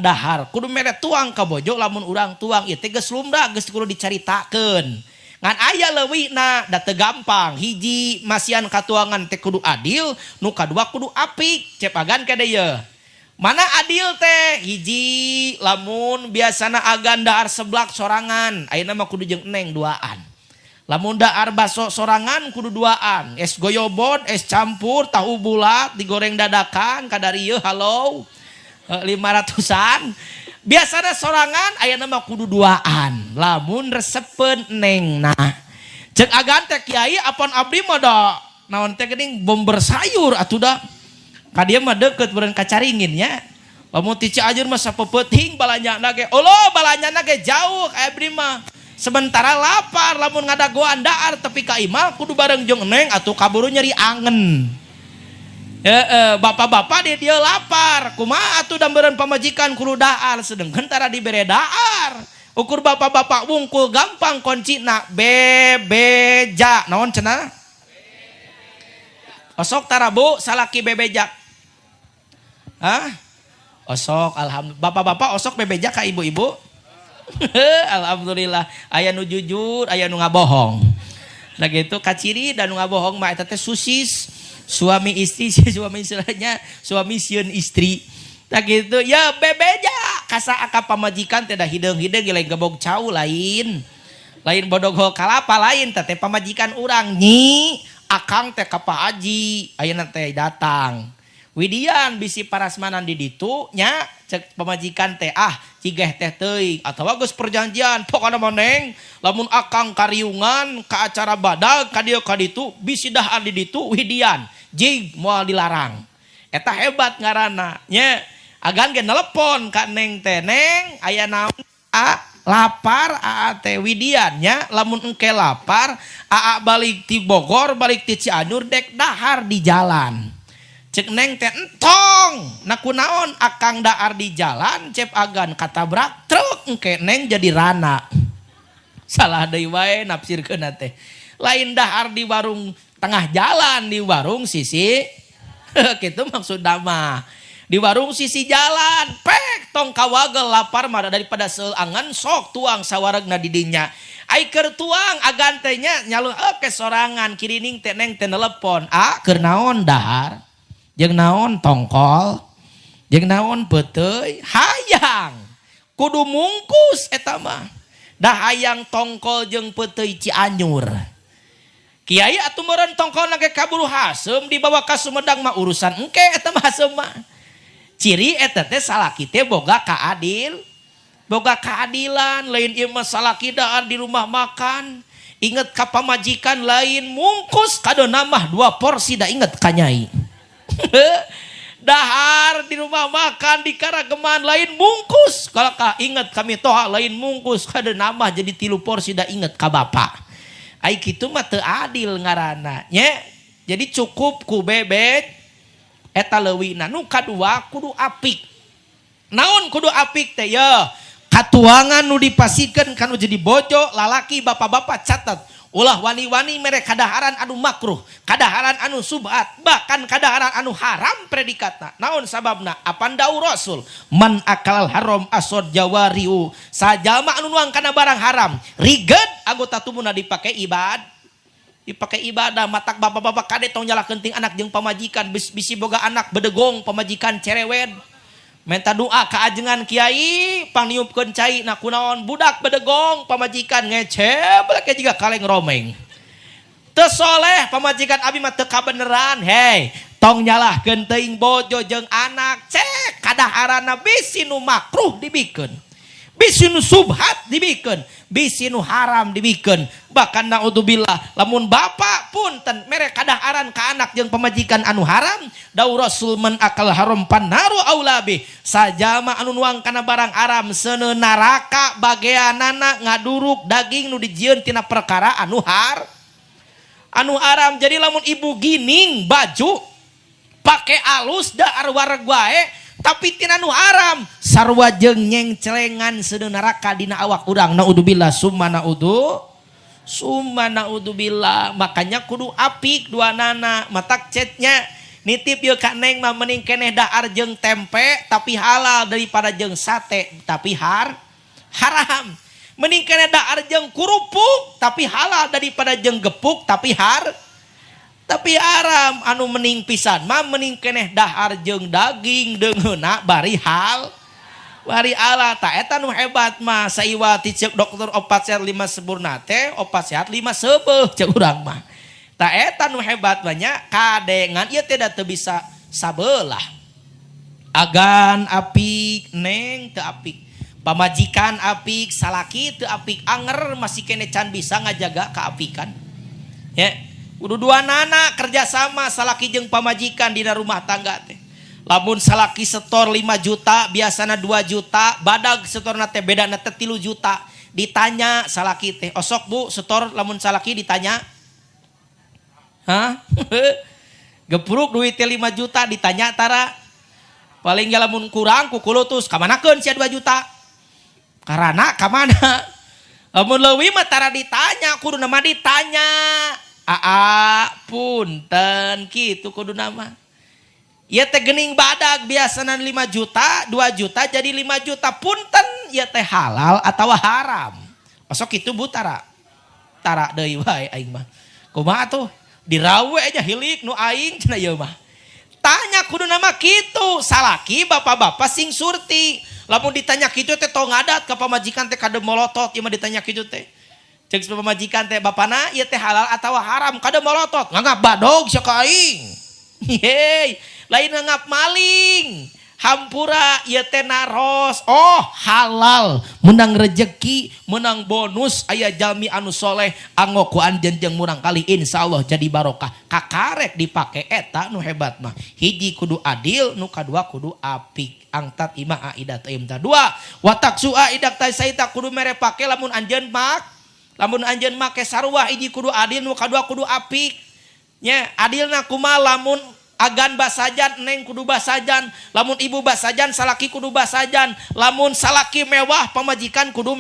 dahar kudu mere tuang ka bojo lamun urang tuang ieu teh geus lumrah geus kudu dicaritakeun. Ngan aya leuwihna da teu gampang hiji masian katuangan teh kudu adil nu kadua kudu apik cep agan kade ye. Mana adil teh hiji lamun biasana agan dahar seblak sorangan ayeuna mah kudu jeung neng duaan. Lamun dahar baso sorangan kudu duaan. Es goyobod, es campur, tahu bulat digoreng dadakan kadarieu halo 500-an. Biasana sorangan ayeuna mah kudu duaan. Lamun resepeun neng nah. Cek agan teh kiai apon abdi mah da naon teh geuning bomber sayur atuh da. Ka dieu mah deukeut beureun ka Caringin nya. Lamun ti Cianjur mah sapeupeting balanjana ge. Olo balanjana ge jauh ka abdi mah. Sementara lapar lamun ngadagoan dahar tepi ka imah kudu bareng jeung neng atuh kaburu nyeri angen. Bapak-bapak di dia lapar. Kumaha atuh dambereun pamajikan kudu dahar sedengkeun tara dibere dahar. Ukur bapak-bapak wungkul gampang kuncina bebeja. Naon cenah? Osok tarabu salaki bebeja. Hah? Osok alhamdulillah. Bapak-bapak osok bebeja ka ibu-ibu? Alhamdulillah. Aya nu jujur, aya nu ngabohong. Nah gitu kaciri dan nu ngabohong mah eta teh susis. Suami istri, suami istilahnya suami sieun istri. Nah gitu ya bebeja kasa aka pamajikan teh da hideung-hideung lain gebog cau lain. Lain bodogol kalapa lain teh pamajikan urang nyi akang teh ka Pak Haji ayeuna teh datang. Widian bisi parasmanan di ditu nya cek pamajikan teh ah cigeh teh teuing atawa geus perjanjian pokona mah neng lamun akang kariungan ka acara badag ka dieu ka ditu bisi dahar di ditu widian jig moal dilarang. Eta hebat ngaranna nya agan ge nelepon ka neng teh neng aya naon a lapar aa teh widian nya lamun engke lapar aa balik ti Bogor balik ti Cianjur dek dahar di jalan. Cek neng teh entong na kunaon akang dahar di jalan cep agan katabrak truk engke neng jadi rana. Salah deui wae nafsirkeun teh. Lain dahar di warung tengah jalan di warung sisi kitu maksudna mah. Di warung sisi jalan pek tong kawagel lapar mah daripada seuangan sok tuang sawaregna di dinya. Ai keur tuang agan teh nya nyalung oke sorangan kirining teh neng teh nelepon ah keur naon dahar. Jeung naon tongkol, jeung naon peuteuy, hayang kudu mungkus eta mah. Dah hayang tongkol jeung peuteuy Cianjur. Kiai atuh meureun tongkolna ge kaburu haseum dibawa ka Sumedang mah urusan engke eta mah haseum mah. Ciri eta teh salaki teh boga kaadil, boga keadilan, lain ieu mah salaki dahar di rumah makan. Inget ka pamajikan lain mungkus kadona mah 2 porsi da inget ka nyai. Dahar di rumah makan di karageman lain mungkus kalau ka inget kami toha lain mungkus kada nambah jadi 3 porsi da inget ka bapak. Ai kitu mah teu adil ngaranna nya. Jadi cukup ku bebek eta leuwihna. Nu kadua kudu apik. Naon kudu apik teh ya? Katuangan nu dipasikeun kanu jadi bojo lalaki bapak-bapak catat. Ulah wani-wani mere kadaharan anu makruh, kadaharan anu subhat, bahkan kadaharan anu haram predikatna. Naon sababna? Apan dawuh Rasul, man akalal haram asod jawariu. Sajama anu nuang kana barang haram, riged anggota tubuhna dipake ibad. Dipake ibadah, matak bapak-bapak kade tong nyalahkeun ting anak jeung pamajikan, bisi boga anak bedegong pamajikan cerewet. Minta doa ka ajengan kiai pangniupkeun cai na kunaon budak bedegong pamajikan ngecep lagi juga kaleng romeng. Teu soleh pamajikan abi mah teu kabeneran. Hei, tong nyalahkeun teuing bojo jeung anak cek kadaharana bisi nu makruh dibikeun. Bisi nu subhat dibikeun, bisi nu haram dibikeun. Bahkan naudzubillah lamun bapak punten mere kadaharan ka anak jeung pamajikan anu haram, dawuh Rasul man akal haram pannaru aula bih. Sajama anu nuang kana barang haram seuneu neraka bageanana ngaduruk daging nu dijieun tina perkara anu har anu haram. Jadi lamun ibu gining baju pake alus dahar wareg wae tapi tina nu haram, sarua jeung nyengcelengan seuneu neraka dina awak urang. Naudzubillah summa naudzu summa naudzubillah. Makanya kudu apik dua nana matak cetnya nitip yeuh ka neng mah mending keneh dahar jeung tempe tapi halal daripada jeung sate tapi haram. Mending keneh dahar jeung kerupuk tapi halal daripada jeung gepuk tapi haram. Anu mending pisan mah mending keneh dahar jeung daging deungeunna bari hal bari ala. Ta eta nu hebat mah saiwati ceuk dokter opat sehat lima sempurna teh opat sehat lima seubeuh ceuk urang mah. Ta eta nu hebat banyak kadengan ieu teh da teu bisa sabelah. Agan apik, neng teu apik, pamajikan apik, salaki teu apik, anger masih kene can bisa ngajaga keapikan ya. Kudu dua nana kerjasama salaki jeung pamajikan dina rumah tangga teh. Lamun salaki setor 5 juta, biasana 2 juta, badag setorna teh bedana teh 3 juta. Ditanya salaki teh, osok bu setor lamun salaki ditanya. Hah? Gepruk duit teh 5 juta ditanya tara. Paling ge lamun kurang kukulutus kamanakeun sia 2 juta. Karana kamana? Lamun leuwih mah tara ditanya, kudu nama ditanya. Aa punten kitu kudu nama. Ieu teh geuning badag biasana 5 juta, 2 juta jadi 5 juta, punten ieu teh halal atau haram. Osok kitu bu tara. Tara deui wae aing mah. Kumaha tuh? Dirawe aja hilik nu aing cenah ieu mah. Tanya kudu nama kitu, salaki bapak-bapak sing surti. Lamun ditanya kitu teh tong ngadat ka pamajikan teh kade molotot ieu mah ditanya kitu teh. Ceuk pamajikan teh bapana ieu teh halal atau haram kade molotot nganggap badog sia ka aing. Hei, lain nganggap maling. Hampura ieu teh naros. Oh, halal, menang rejeki, menang bonus aya jalmi anu soleh anggo ku anjeun jeung murang kali insyaallah jadi barokah. Kakarek dipake eta nu hebat mah. Hiji kudu adil, nu kadua kudu apik. Angtat imah aidat imta. Dua, watak su'a idak saita kudu mere pake lamun anjeun mak. Lamun anjeun make sarua hiji kudu adil, nu kadua kudu apik. Nya, adilna kumaha lamun agan basajan neng kudu basajan, lamun ibu basajan salaki kudu basajan, lamun salaki mewah pamajikan kudu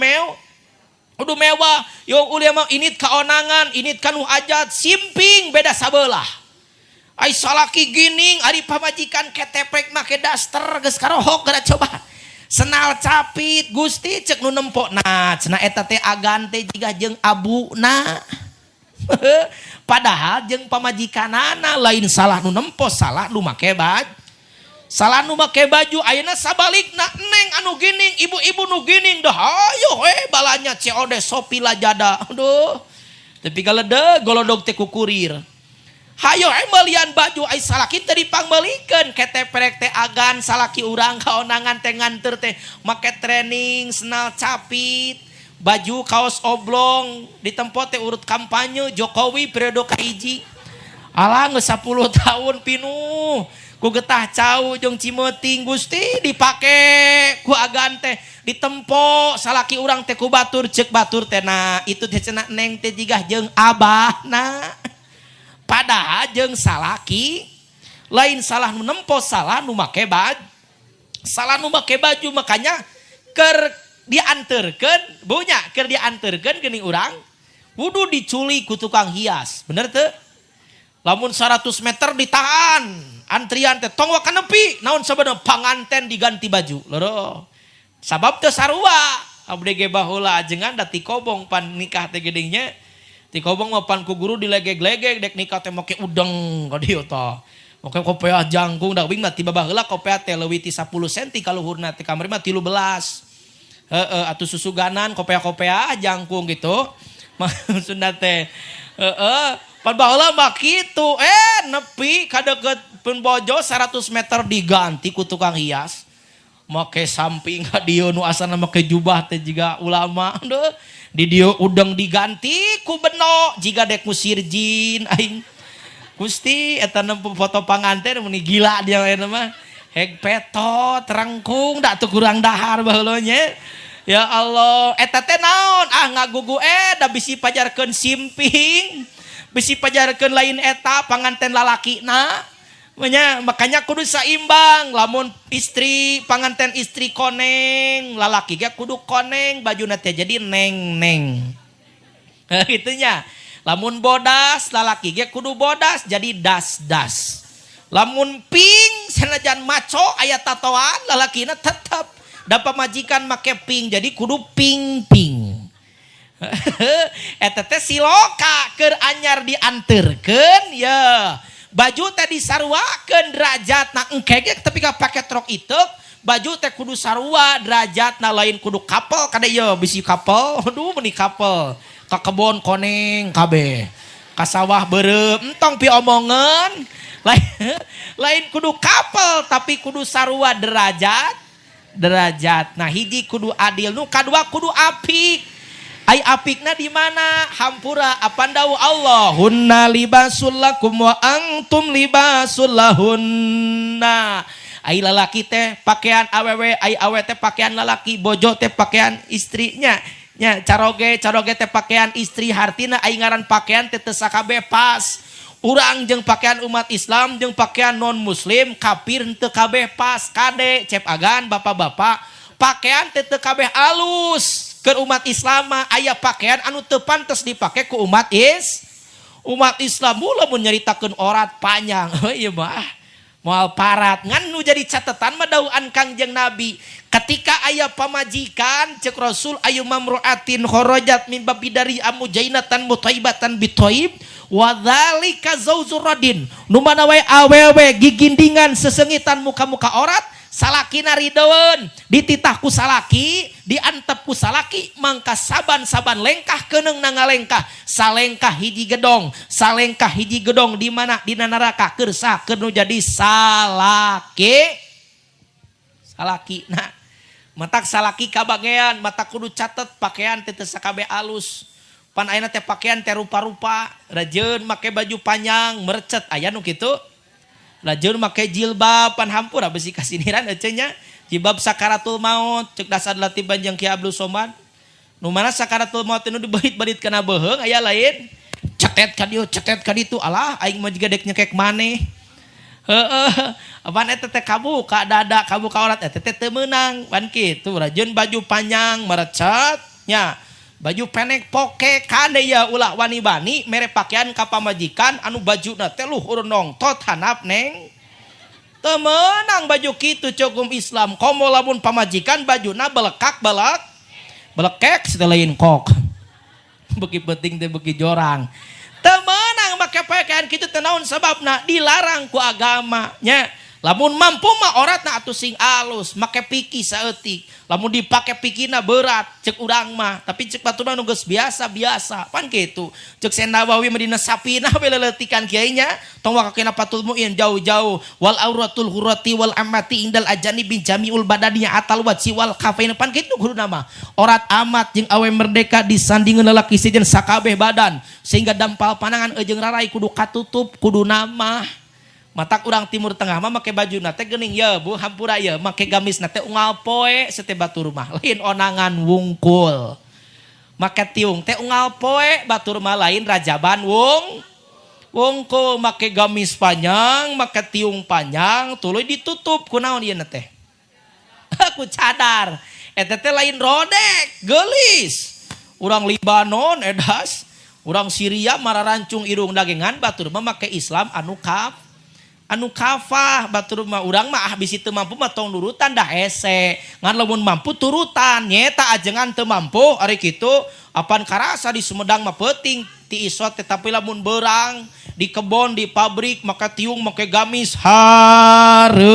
kudu mewah. Yo ulia mah init kaonangan, init kanu hajat, simping beda sabelah. Ai salaki gining, ari pamajikan ketepek make daster geus karohok geura coba. Senal capit Gusti cek nu nempo. Nah, cenah eta teh agan teh jiga jeung abuna. Padahal jeung pamajikanana lain salah nu nempo, salah nu make baju. Salah nu make baju ayeuna sabalikna neng anu gining, ibu-ibu nu gining dah ayo we balanya COD Shopee Lazada. Aduh. Tapi galedeg golodog teh kukurir. Hayo melian baju ai salaki teu dipangmeulikeun keteprek teh agan salaki urang kaonangan teh nganter teh make training senal capit baju kaos oblong ditempo teh urut kampanye Jokowi periode kahiji. Alah geus 10 tahun pinuh ku getah cau jeung cimeuting Gusti dipake ku agan teh ditempo salaki urang teh ku batur ceuk batur teh nah itu teh cenah neng teh jigah jeung abahna. Padahal jeung salaki lain salah nu nempo, salah nu make baju. Salah nu make baju makanya keur dianterkeun bunya keur dianterkeun geuning urang kudu diculik ku tukang hias. Bener teu? Lamun 100 meter ditahan antrian teh tong waka nepi naon sababna panganten diganti baju. Loro. Sabab teu sarua abdi ge baheula ajengan da ti kobong pan nikah teh geuning nya. Ti kobong mah pan ku guru dilegeg-legeg dek nikah teh make udeng ka dieu tah. Make kopeah jangkung da wing mah tiba baheula kopeah teh leuwih ti 10 senti kaluhurna teh kamari mah 13. Heeh atuh susuganan kopeah-kopeah jangkung gitu. Maksudna teh heeh pan baheula mah kitu nepi ka deukeut pun bojo 100 meter diganti ku tukang hias. Make samping ka dieu nu asalna make jubah teh jiga ulama deuh. Di dieu udeng diganti ku beno jiga dek ngusir jin aing. Gusti eta nempo foto panganten meni gila dia ayeuna mah. Heg petot rangkung da teu kurang dahar baheula nya. Ya Allah, eta teh naon? Ah ngagugu da bisi pajarkeun simping. Bisi pajarkeun lain eta panganten lalakina. Nya, makanya kudu saimbang. Lamun istri panganten istri koneng, lalaki ge kudu koneng, bajuna teh jadi neng-neng. Gitu nya. Lamun bodas, lalaki ge kudu bodas jadi das-das. Lamun pink sanajan maco aya tatoan, lalakina tetep da pamajikan make pink jadi kudu pink-pink. Eta teh siloka keur anyar dianterkeun ya. Baju teh disaruakeun derajatna engke ge tapi ka pake trok iteuk, baju teh kudu sarua derajatna lain kudu kapel kada ieu bisi kapel. Aduh meuni kapel. Ka kebon koneng kabeh. Ka sawah beureum entong piomongeun. Lain kudu kapel tapi kudu sarua derajat. Derajat. Nah hiji kudu adil, nu kadua kudu apik. Ai apikna di mana? Hampura apan dawuh Allah, hunna libasul lakum wa antum libasul lahunna. Ai lalaki teh pakaian awewe, ai awe teh pakaian lalaki, bojo teh pakaian istrinya. Nya caroge, caroge teh pakaian istri, hartina ai ngaran pakaian teh teu sakabeh pas. Urang jeung pakaian umat Islam jeung pakaian non muslim kafir teu kabeh pas. Kade cep agan bapak-bapak, pakaian teh teu kabeh alus. Keur umat Islam mah aya pakaian anu teu pantes dipake ku umat is. Umat Islam mula mun nyaritakeun orat panjang. Heuh ieu mah moal parat. Ngan nu jadi catatan mah dawuhan Kangjeng Nabi ketika aya pamajikan cek Rasul ayu mamruatin kharajat min babidari amujainatan mutaibatan bitoib wa dzalika zauzur radin. Nu mana wae awewe gigindingan sesengitan muka-muka orat salakina rideun dititah ku salaki diantep ku salaki mangka saban-saban lengkah keuneng na ngalengkah salengkah hiji gedong salengkah hiji gedong di mana dina neraka keur sah keur nu jadi salaki salaki. Nah matak salaki kabagean mata kudu catet pakaian teh teu sakabeh alus. Pan ayeuna teh pakaian teh rupa-rupa, rajeun make baju panjang merecet aya nu kitu. Rajeun make jilbab pan hampura besi kasiniran ece nya. Jilbab sakaratul maut cek dasar latih banjang Ki Abdul Somad. Nu mana sakaratul maut nu dibeurit-beurit kana beuheung aya lain. Cetet ka dieu, cetet ka ditu. Alah aing mah jiga dek nyekek maneh. Heeh, apaan eta teh kabuka dada, kabuka aurat eta teh teu meunang. Pan kitu rajeun baju panjang merecet nya. Baju pendek poke kade ya ulah wani-wani mere pakaian ka pamajikan anu bajuna teh luhur nongtot hanap neng. Teu meunang baju kitu cukum Islam. Komo lamun pamajikan bajuna belekak belek belekek lain kok. Beki penting teh beki jorang. Teu meunang make pakaian kitu teh naon sababna dilarang ku agama nya. Lamun mampu mah oratna atuh sing alus, make piki saeutik. Lamun dipake pikina berat cek urang mah, tapi cek batur nu geus biasa-biasa. Pan kitu. Cek Sendawawi mah dina sapina we leletikan kiai nya, tong waka kena Fathul Muin jauh-jauh wal auratul hurrati wal amati indal ajani bin jamiul badani atal wajhi wal kafain. Pan kitu kudu nama. Orat amat jeung awe merdeka disandingeun lalaki sejen sakabeh badan sehingga dampal panangan jeung rarai kudu katutup kudu nama. Matak urang Timur Tengah mah make baju nate geuning ya bu hampura ya make gamis nate unggal poe sete batur mah lain onangan wungkul. Make tiung teh unggal poe batur mah lain rajaban wungkul make gamis panjang make tiung panjang tuluy ditutup kunaon ieu teh. Ku cadar. Eta teh lain rodek geulis. Urang Libanon edas, urang Syria mararancung irung dagengan batur mah make Islam anu kaf. Anu kafah batur mah urang mah ah bisi teu mampu mah tong nurutan dah hese. Ngan lamun mampu turutan nyeta ajengan teu mampu ari kitu apan karasa di Sumedang mah peuting ti isot teh tapi lamun beurang di kebon di pabrik maka tiung make gamis hareud.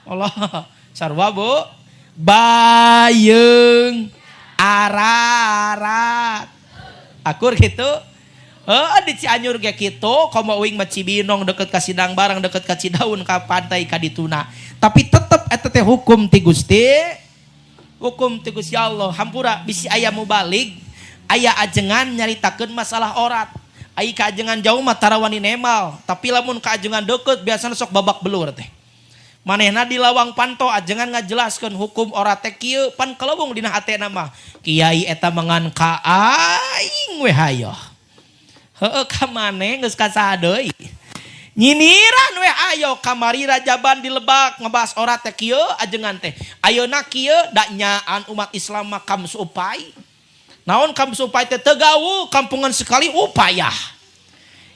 Allah sarua Bu bayeung ararat akur gitu. Di Cianjur ge kitu, komo uing mah Cibinong deket ka Sidang Barang, deket ka Cidaun, ka pantai ka dituna. Tapi tetep Tetep eta teh hukum ti Gusti. Hukum ti Gusti Allah. Hampura bisi aya mubalig, aya ajengan nyaritakeun masalah orat. Ai kaajengan jauh mah tara wani nemal, tapi lamun kaajengan deket biasana sok babak belur teh. Manehna di lawang panto ajengan ngajelaskeun hukum orat teh kieu pan kelewung dina hatena mah. Kiai eta mengan ka aing we hayoh. Heueuh ka maneh geus ka saha deui. Nyiniran we ayo kamari rajaban di Lebak ngebahas orat teh kieu ajengan teh. Ayeuna kieu da nyaan umat Islam mah kam supai. Naon kam supai teh tegawu kampungan sekali upaya.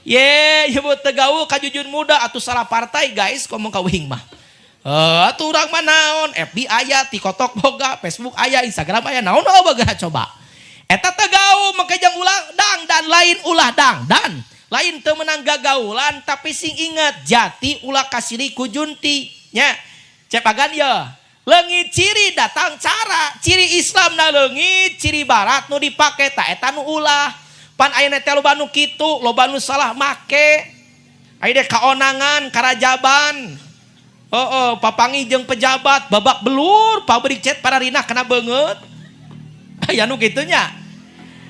Ye, ieu tegawu kajujun muda atuh salah partai guys ngomong ka uing mah. Atuh urang mah naon FB aya, TikTok boga, Facebook aya, Instagram aya, naon boga coba. Eta tegawu make jang ulah dang dan lain ulah dang dan lain teu meunang gagaulan tapi sing inget jati ulah kasiri ku junti nya. Cep agan ye. Leungit ciri datang cara, ciri Islam na leungit, ciri barat nu dipake ta eta nu ulah. Pan ayeuna teh loba nu kitu, loba nu salah make. Aya deh kaonangan, karajaban. Oh, papangi jeung pejabat, babak belur, pabrik cat pararinah kena beungeut. Aya nu kitu nya.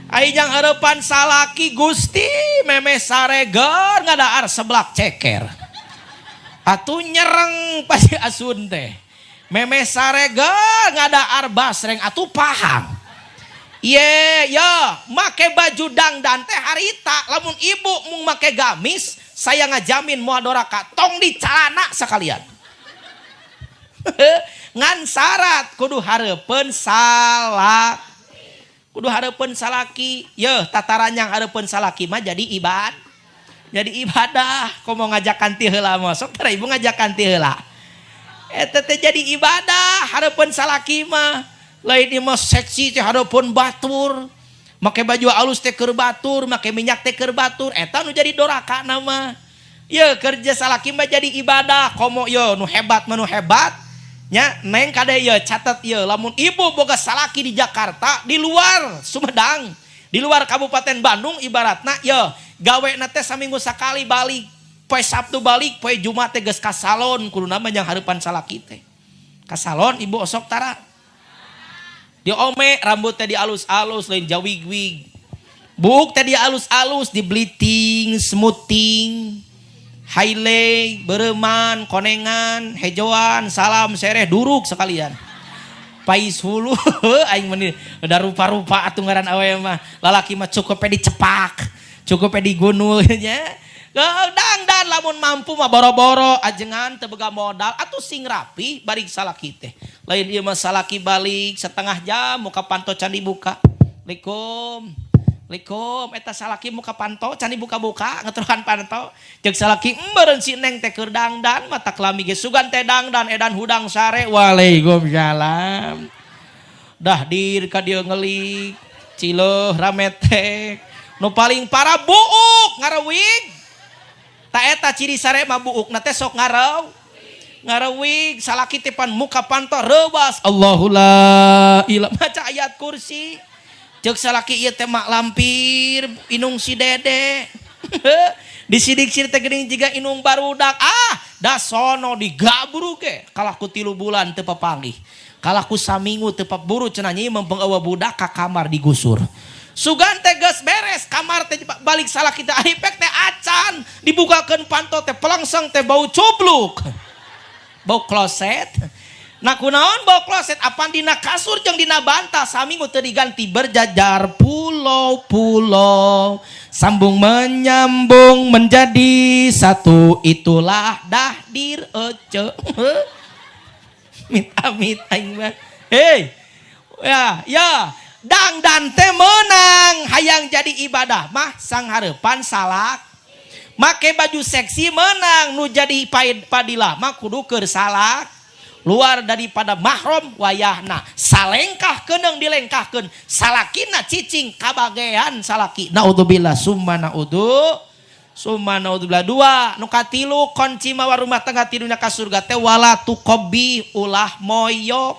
Aya jang harapan salaki Gusti memeh sareger ngadaar seblak ceker. Atuh nyereng pasti asun teh. Memeh sareger ngadaar basreng atuh paham. Ye ya, make baju dangdan teh harita lamun ibu mung make gamis, saya ngajamin moal doraka tong di calana sekalian. Ngan syarat kudu hareupeun salak. Kudu hareupeun salaki. Yeuh tataran yang hareupeun salaki mah jadi ibad. Jadi ibadah. Komo ngajakan ti heula mah sok tara ibu ngajakan ti heula. Eta teh jadi ibadah hareupeun salaki mah. Lain ieu mah seksi teh hareupeun batur. Make baju alus teh keur batur, make minyak teh keur batur, eta nu jadi doraka mah. Yeuh kerja salaki mah jadi ibadah. Komo yeuh nu hebat mah nu hebat. Nya neng kade yeuh catat yeuh lamun ibu boga salaki di Jakarta, di luar Sumedang, di luar Kabupaten Bandung ibaratna yeuh gawe na teh saminggu sakali balik. Poe Sabtu balik, poe Jumat teh geus ka salon, kuduna mah jang hareupan salaki teh. Ka salon ibu osok tara. Diome rambut teh dialus-alus lain jawig-wig. Buuk teh dialus-alus, dibeliting, smoothing, highlight, bereman, konengan, hejoan, salam, sereh, duruk sekalian. Pais hulu, aing meni udah rupa-rupa atuh ngaran awewe mah. Lalaki mah cukup dicepak, cukup digunul nya. Dang dan lamun mampu mah boro-boro ajengan teu boga modal atuh sing rapi balik salaki teh. Lain ieu mah salaki balik setengah jam muka panto can dibuka. Assalamualaikum. Assalamualaikum eta salaki muka panto can dibuka-buka ngeteruhan panto. Ceuk salaki meureun si neng teh keur dangdan mata kelami ge sugan teh dangdan edan hudang sare. Waalaikumsalam. Dah dir ka dieu ngelik cileuh rametek. Nu paling parah buuk ngarewig. Ta eta ciri sare mah buukna teh sok ngarew. Ngarewig salaki teh pan muka panto reubas. Allahu la ilaha maca ayat kursi. Ceuk salaki ieu teh mak lampir inung si Dede. Disidik-sidik teh geuning jiga inung barudak. Ah, da sono digabru ge. Kalah ku 3 bulan teu papanggih. Kalah ku saminggu teu paburu cenah nyi mempeng eueuh budak ka kamar digusur. Sugan teh geus beres kamar teh balik salaki teh aripek teh acan dibukakeun panto teh pelangsang teh bau cubluk. Bau kloset. Nah kunaon bau kloset apan dina kasur jeung dina bantal saminggu teu diganti berjajar pulau-pulau sambung menyambung menjadi satu itulah dahdir ece. Amit-amit aing mah. Hei. Ya, ya. Dangdan teh menang hayang jadi ibadah mah sang hareupan salak. Make baju seksi menang nu jadi padilah mah kudu keur salak. Luar daripada mahram wayahna salengkah keunang dilengkahkeun salakina cicing kabagean salaki. Naudzubillah summa naudzu summa naudzubillah. Dua nu katilu kunci mawa rumah tangga tidunya ka surga teh wala tuqabbi ulah moyok.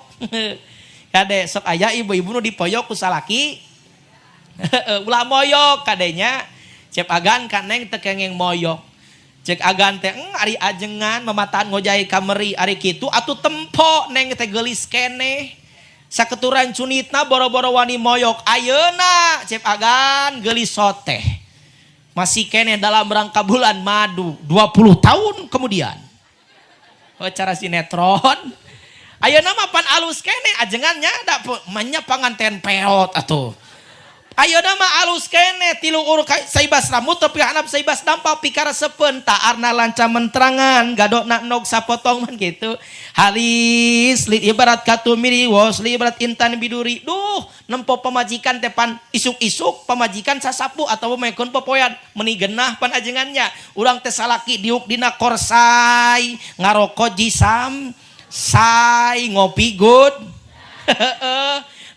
Kade sok aya ibu-ibu nu dipoyok ku salaki. Ulah moyok kadenya. Cep agan ka neng teu kengeng moyok. Cek agan teh ari ajengan mamataan ngojay kameri ari kitu atuh tempo neng teh geulis keneh. Saketuran cunitna boro-boro wani moyok ayeuna cek agan geulis soteh. Masih keneh dalam rangka bulan madu 20 tahun kemudian. Oh, cara sinetron. Ayeuna mah pan alus keneh ajengan nya da manya panganten peot atuh. Ayeuna mah alus keneh tilu uruk saibas rambut tepi hanap saibas dampa pikaresepeun taarna lanca mentrangan gadokna nog sapotong man gitu. Halis li ibarat katumiri wos li ibarat intan biduri. Duh nempo pamajikan teh pan isuk-isuk pamajikan sasapu atawa mekon popoyan meuni genah pan ajengannya. Urang teh salaki diuk dina korsai ngaroko jisam sai ngopi good.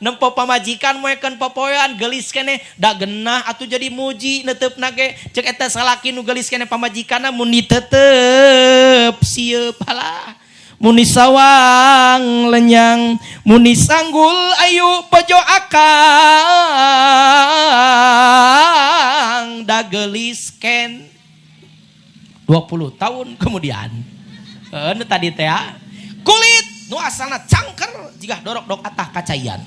Nempo pamajikan moekeun popoean geulis keneh da genah atuh jadi muji neuteupna ge cek eta salaki nu geulis keneh pamajikanna mun ditetep sieub halah mun disawang lenyang mun disanggul ayu bojo akang da geulis ken 20 tahun kemudian. Nu tadi teh kulit nu asalna cangker jigah dorok dok atah kacaian.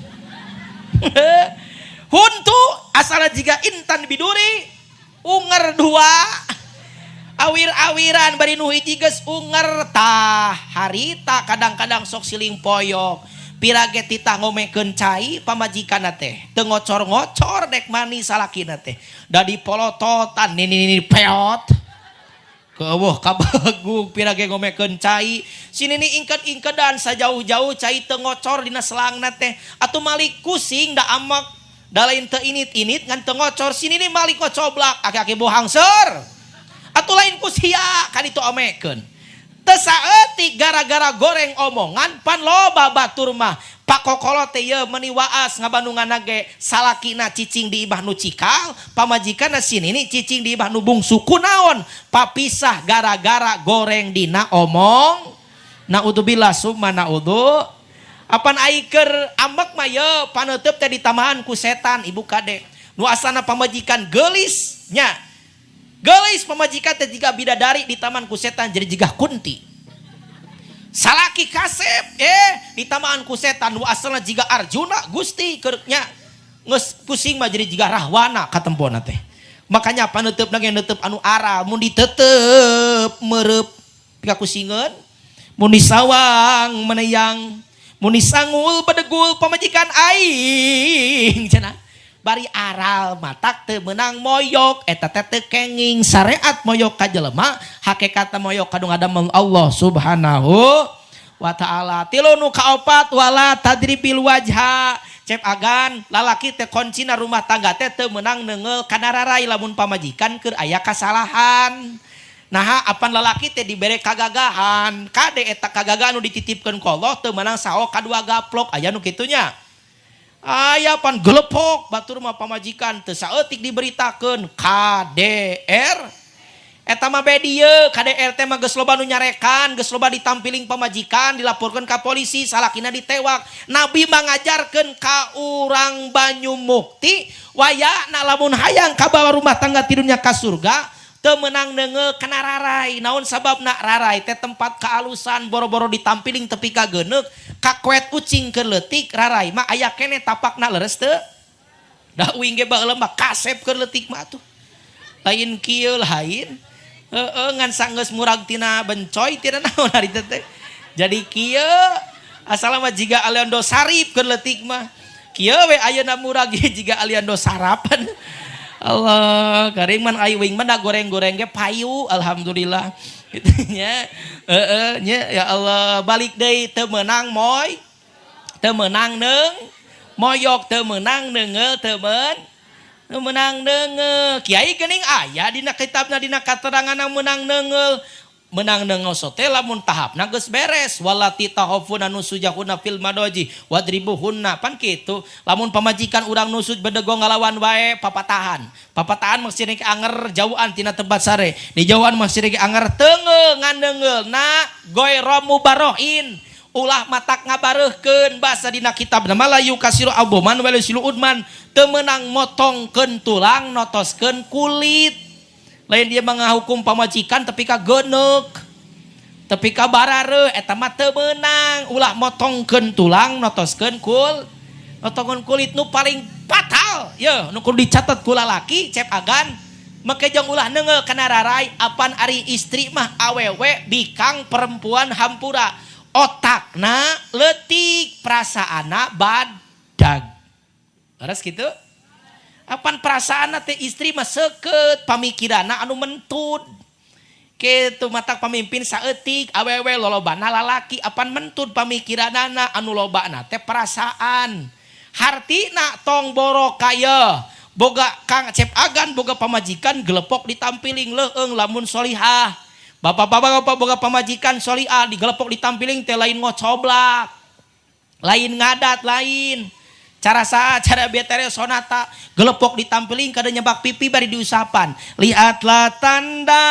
Huntu asalna jiga intan biduri unger dua awir-awiran bari nu hiji geus unger tah harita kadang-kadang sok siling poyok pirage titah ngomekeun cai pamajikanna teh teu ngocor-ngocor dek mani salakina teh da dipolototan nini peot keueuh kabagug pirage ngomekeun cai sinini ingked-ingkedan sajauh-jauh cai teu ngocor dina selangna teh atuh malik kusing da amek da lain teu init-init ngan teu ngocor sinini malik ngocoblak aki-aki bohang ser atuh lain ku sia kan itu omekeun teu saeutik gara-gara goreng omongan pan loba batur mah pakokolo teh ye meuni waas ngabandunganna ge salakina cicing di imah nu cikal pamajikanna sinini cicing di imah nu bungsu kunaon papisah gara-gara goreng dina omong naudzubillah summa naudzu apan ai keur ambek mah ye paneuteub teh ditambahan ku setan ibu kade nu asalna pamajikan geulis nya geulis pamajikan teh jiga bidadari ditaman ku setan jadi jiga kunti. Salaki kasep ditamaan ku setan nu asalna jiga Arjuna Gusti keur nya geus pusing mah jadi jiga Rahwana katempona teh. Makanya panutup ge neuteub anu aral mun ditetep mereup pikakusingeun mun disawang meneyang mun disangul bedegul pamajikan aing cenah. Bari aral matak teu meunang moyok eta teh teu kenging syariat moyok ka jelema hakikatna moyok ka nu ngadamel Allah Subhanahu wa taala. Tilu nu kaopat wala tadribil wajha cep agan lalaki teh kuncina rumah tangga teh teu meunang neunggeul kana rarai lamun pamajikan keur aya kasalahan. Naha apan lalaki teh dibere kagagahan kade eta kagagahan nu dititipkeun ku Allah teu meunang saho kadua gaplok aya nu kitunya. Aya pan gelepok batur mah pamajikan teu saeutik diberitakeun KDR eta mah be dieu KDR teh mah geus loba nu nyarekan geus loba ditampiling pamajikan dilaporkeun ka polisi salakina ditewak. Nabi mah ngajarkeun ka urang Banyumukti wayana lamun hayang kabawa rumah tangga ti dunya ka surga teu meunang neungeul kana rarai naon sababna rarai teh tempat kaalusan boro-boro ditampiling tepi ka geuneuk kakoet ucing keur leutik rarai mah aya keneh tapakna leres teu da uing ge baheula mah kasep keur leutik mah atuh lain kieu lain heeh ngan sanggeus murag tina bencoy tina naon ari teh jadi kieu asalna mah jiga Aliando Sarip keur leutik mah kieu we ayeuna murag jiga Aliando sarapan. Allah karing man ai uing mah da goreng-goreng ge payu alhamdulillah gitu nya heeh nya ya Allah balik deui teu meunang moy teu meunang neung moyok teu meunang neungeul teu meunang neungeul kiai geuning aya dina kitabna dina kateranganna meunang neungeul menang neungeul sote lamun tahapna geus beres walati tahofuna nusujahunna fil madoji wadribuhunna pan kitu lamun pamajikan urang nusut bedegong ngalawan wae papatahan papatahan masih rek anger jauhan tina tempat sare di jauhan masih rek anger teungeul nganeungeul na goyro mubarohin ulah matak ngabareuhkeun basa dina kitab nama layu kasiru aboman wala silu udman teu meunang motongkeun tulang notoskeun kulit. Lain dia mah pamajikan tapi ka genek. Tapi ka barareuh eta mah teu meunang. Ulah motongkeun tulang notoskeun kul. Notongkeun kulit nu paling fatal. Ye, nu kudu dicatat ku lalaki cep agan. Make jong ulah neunggeul kana rarai apan ari istri mah awewe bikang perempuan hampura. Otakna leutik, perasaanna badag. Leres kitu? Apan perasaanna teh istri mah seukeut, pamikiranna anu mentud. Kitu matak pamimpin saeutik, awewe lolobana lalaki, apan mentud pamikiranana anu lobana teh perasaan. Hartina tong boro kaya. Boga Kang Cep Agan boga pamajikan gelepok ditampiling leueung lamun solihah. Bapak-bapak bapak boga pamajikan solihah digelepok ditampiling teh lain ngocoblak. Lain ngadat lain. Cara saat cara betere sonata gelepok ditampiling kada nyebak pipi bari diusapan. Lihatlah tanda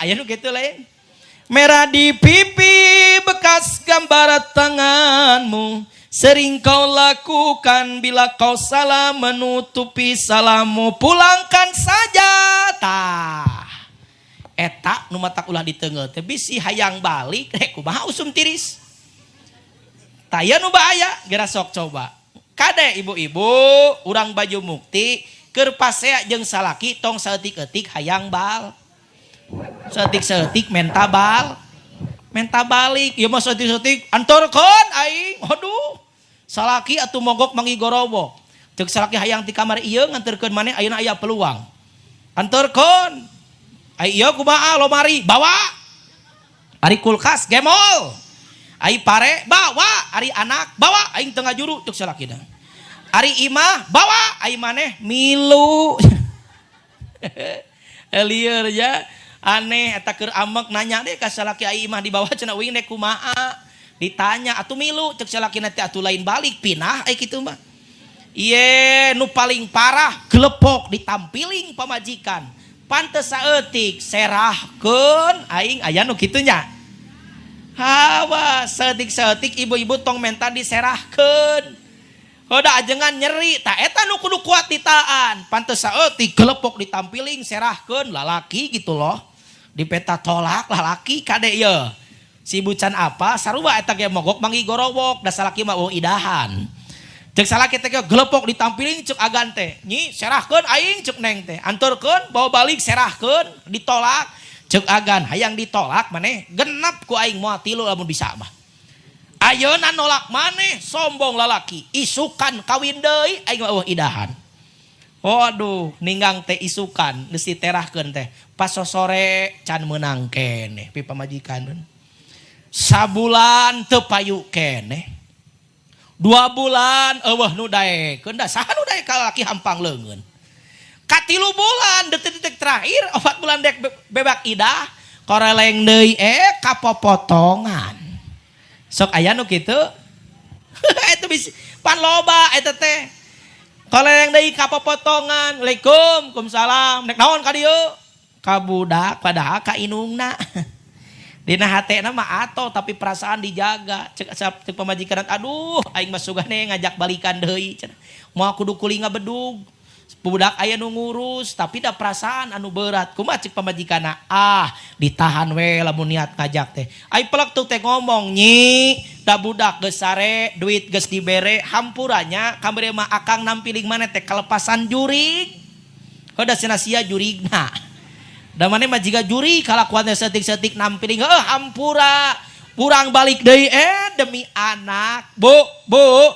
aya nu kitu lain. Merah di pipi bekas gambar tanganmu. Sering kau lakukan bila kau salah menutupi salahmu. Pulangkan saja tah. Eta nu matak ulah diteunggeul teh bisi hayang balik rek kumaha usum tiris. Tah ieu nu bahaya geura sok coba. Kade ibu-ibu urang baju mukti keur pasea jeung salaki tong saeutik-eutik hayang bal. Saeutik-saeutik menta bal. Menta balik ieu mah saeutik-saeutik antorkeun aing. Aduh. Salaki atuh mogok mangi gorobok. Ceuk salaki hayang ti kamar ieu nganterkeun maneh ayeuna aya peluang. Anterkeun. Ai ieu kumaha lomari bawa. Ari kulkas gemol. Ai pare bawa, ari anak bawa, aing teu ngajuru ceuk salakina. Ari imah bawa, ai maneh milu. Lieur ya. Aneh eta keur amek nanya deh ka salaki ai imah dibawa cenah uing nek kumaha. Ditanya atuh milu ceuk salakina teh atuh lain balik pinah ai kitu mah. Iye nu paling parah gelepok ditampiling pamajikan. Pantes saeutik serahkeun aing aya nu kitu nya. Hawa saeutik-saeutik ibu-ibu tong menta diserahkeun. Hoda ajengan nyeri ta eta nu kudu kuat ditaan. Pantes saeutik gelepok ditampiling serahkeun lalaki gitu loh. Dipeta tolak lalaki kade ieu. Si bucan apa sarua eta ge mogok mangi gorowok da salaki mah eueuh idahan. Ceuk salaki teh gelepok ditampiling ceuk agan teh. Nyi serahkeun aing ceuk neng teh. Anturkeun bawa balik serahkeun ditolak. Ceuk agan hayang ditolak maneh genep ku aing moal tilu lamun bisa mah. Ayeuna nolak maneh sombong lalaki isukan kawin deui aing mah eueuh idahan. Waduh ninggang teh isukan geus diterahkeun teh pas sosore can meunang keneh pi pamajikan. Sabulan teu payu keneh. 2 bulan eueuh nu daekeun da saha nu daek ka lalaki hampang leungeun. Katilu bulan detik-detik terakhir 4 bulan dek bebak idah koreleng deui kapopotongan. Sok aya nu kitu? Eta bisi pan loba eta teh. Koreleng deui kapopotongan. Waalaikum, waalaikumsalam. Nek naon ka dieu? Ka budak padahal ka inungna. Dina hatena mah ato tapi perasaan dijaga. Cek cek pamajikan aduh aing mah sugane ngajak balikan deui cenah. Moal kudu kulinga bedug. Budak aya nu ngurus tapi da perasaan anu berat. Kumaha cek pamajikanna? Ah, ditahan we lamun niat ngajak teh. Ai pelek tuh teh ngomong nyi, da budak geus sare, duit geus dibere, hampuranya kamari mah akang nampiling maneh teh kalepasan jurig. Heuh da cenah sia jurigna. Da maneh mah jiga juri kalakuan teh saeutik-saeutik nampiling heuh hampura. Urang balik deui demi anak. Bu, bu.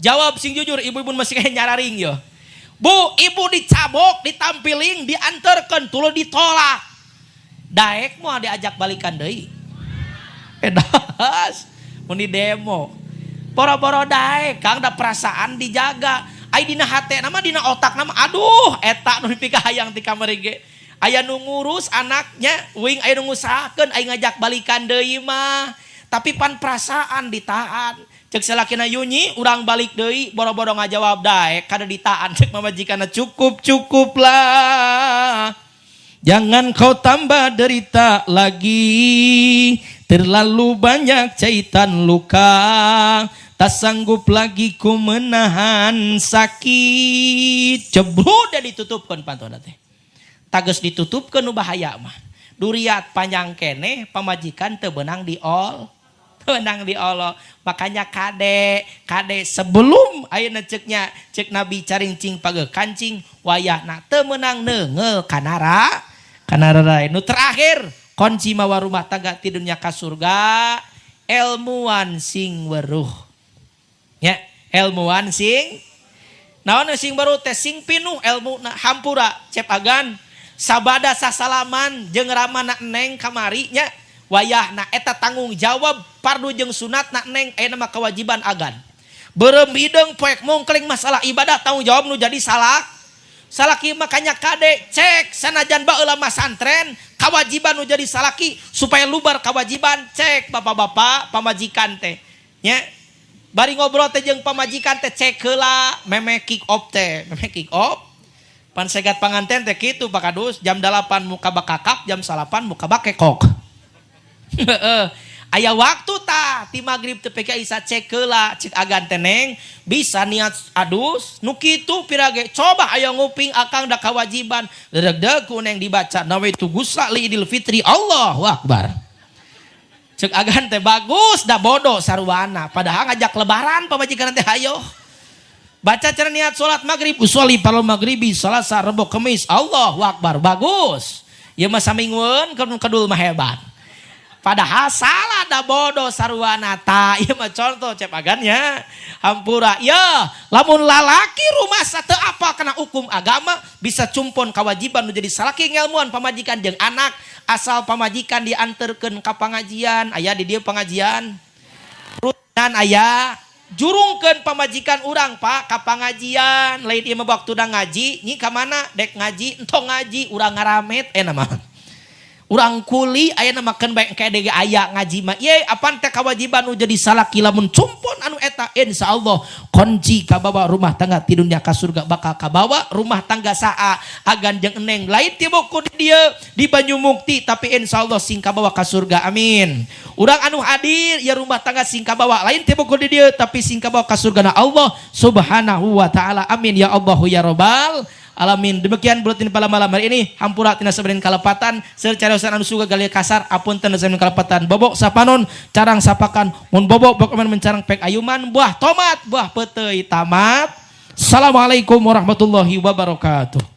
Jawab sing jujur ibu-ibu masih kayak nyararing yo. Bu, ibu dicabok, ditampiling, diantarkan, tuluy ditolak. Daek moal diajak balikan deui. Edas, mun di demo. Boro-boro daek, Kang da perasaan dijaga. Ai dina hate nama dina otak nama aduh eta nu dipikahayang ti kamari ge. Aya nu ngurus anaknya, uing aya nu ngusahakeun ai ngajak balikan deui mah. Tapi pan perasaan ditahan. Cek salakina Yunyi urang balik deui boro-boro ngajawab daek kada ditaan cek mamajikanna cukup cukuplah. Jangan kau tambah derita lagi. Terlalu banyak jahitan luka. Tak sanggup lagi ku menahan sakit. Cebrut dan ditutupkan pantona teh. Tages ditutupkeun nu bahaya mah. Duriat panjang keneh pamajikan teu beunang diol. Menang di Allah. Makanya kade kade sebelum ayeuna ceuknya cek Nabi carincing pageuh kancing wayahna teu meunang neunggeul kanara kanara. Nu terakhir, kunci mawa rumah tangga ti dunya ka surga, ilmuan sing weruh ya, ilmuan sing naon, sing baru teh sing pinuh ilmu. Hampura Cep Agan, sabada sasalaman jeung ramana neng kamari nya, wayahna eta tanggung jawab fardu jeung sunat na neng, aya nama kewajiban agan. Beureum hideung poek mungkling masalah ibadah tanggung jawab nu jadi salah salaki. Makanya kade cek, sanajan baheula masantren, kewajiban nu jadi salaki supaya lubar kewajiban, cek bapak-bapak pamajikan teh nya, bari ngobrol teh jeung pamajikan teh cek heula meme kick off teh, meme kick off. Pan segat panganten teh kitu, Pak Kadus, jam 8 muka bakakak, jam 9 muka bakekok. Aya waktu ta ti maghrib teu ka isa cek heula, cek agan teh, "Neng, bisa niat adus nu kitu pirage?" Coba aya nguping, "Akang da kewajiban." Dedeg ku neng dibaca nawaitu gusla li Idul Fitri, Allahu akbar. Cek agan teh, "Bagus, da bodoh sarwana." Padahal ngajak lebaran pamajikan teh, hayo baca cara niat salat maghrib, usolli fardhu maghribi Salasa, Rebo, Kemis, Allahu akbar, bagus ya mah, saminggueun kedul mah hebat. Padahal salah, da bodoh sarwana ta. Ieu mah contoh Cep Agannya, hampura ya. Lamun lalaki rumah satu apa kena hukum agama bisa cumpon kewajiban nu jadi salaki ngelmuan pamajikan jeung anak, asal pamajikan diantarkeun ka pengajian. Aya di dieu pengajian dan aya jurungkeun pamajikan urang, Pak, ka pengajian. Lain ieu mah waktu ngaji, "Nyi, ka mana?" "Dek ngaji." Entong ngaji, urang ngaramet eh nama urang kuli aya nama keun bae kayak dege aya ngaji mah ye. Apan teh kewajiban nu jadi salaki, lamun cumpon anu eta, insyaallah kunci kabawa rumah tangga ti dunya ka surga bakal kabawa. Rumah tangga saa agan jeung eneng lain ti buku di dieu di Banyumukti, tapi insyaallah sing kabawa ka surga, amin. Urang anu hadir ya, rumah tangga sing kabawa lain ti buku di dieu, tapi sing kabawa ka surga na Allah Subhanahu wa taala, amin ya Allahu ya Rabbal alamin. Demikian buletin pada malam hari ini. Hampura tina saberin kalepatan secara anu suga galia kasar, apunten saberin kalepatan. Bobok sapanon, carang sapakan, mun bobok pokoknya mencarang pek ayuman, buah tomat, buah peuteuy tamat. Assalamualaikum warahmatullahi wabarakatuh.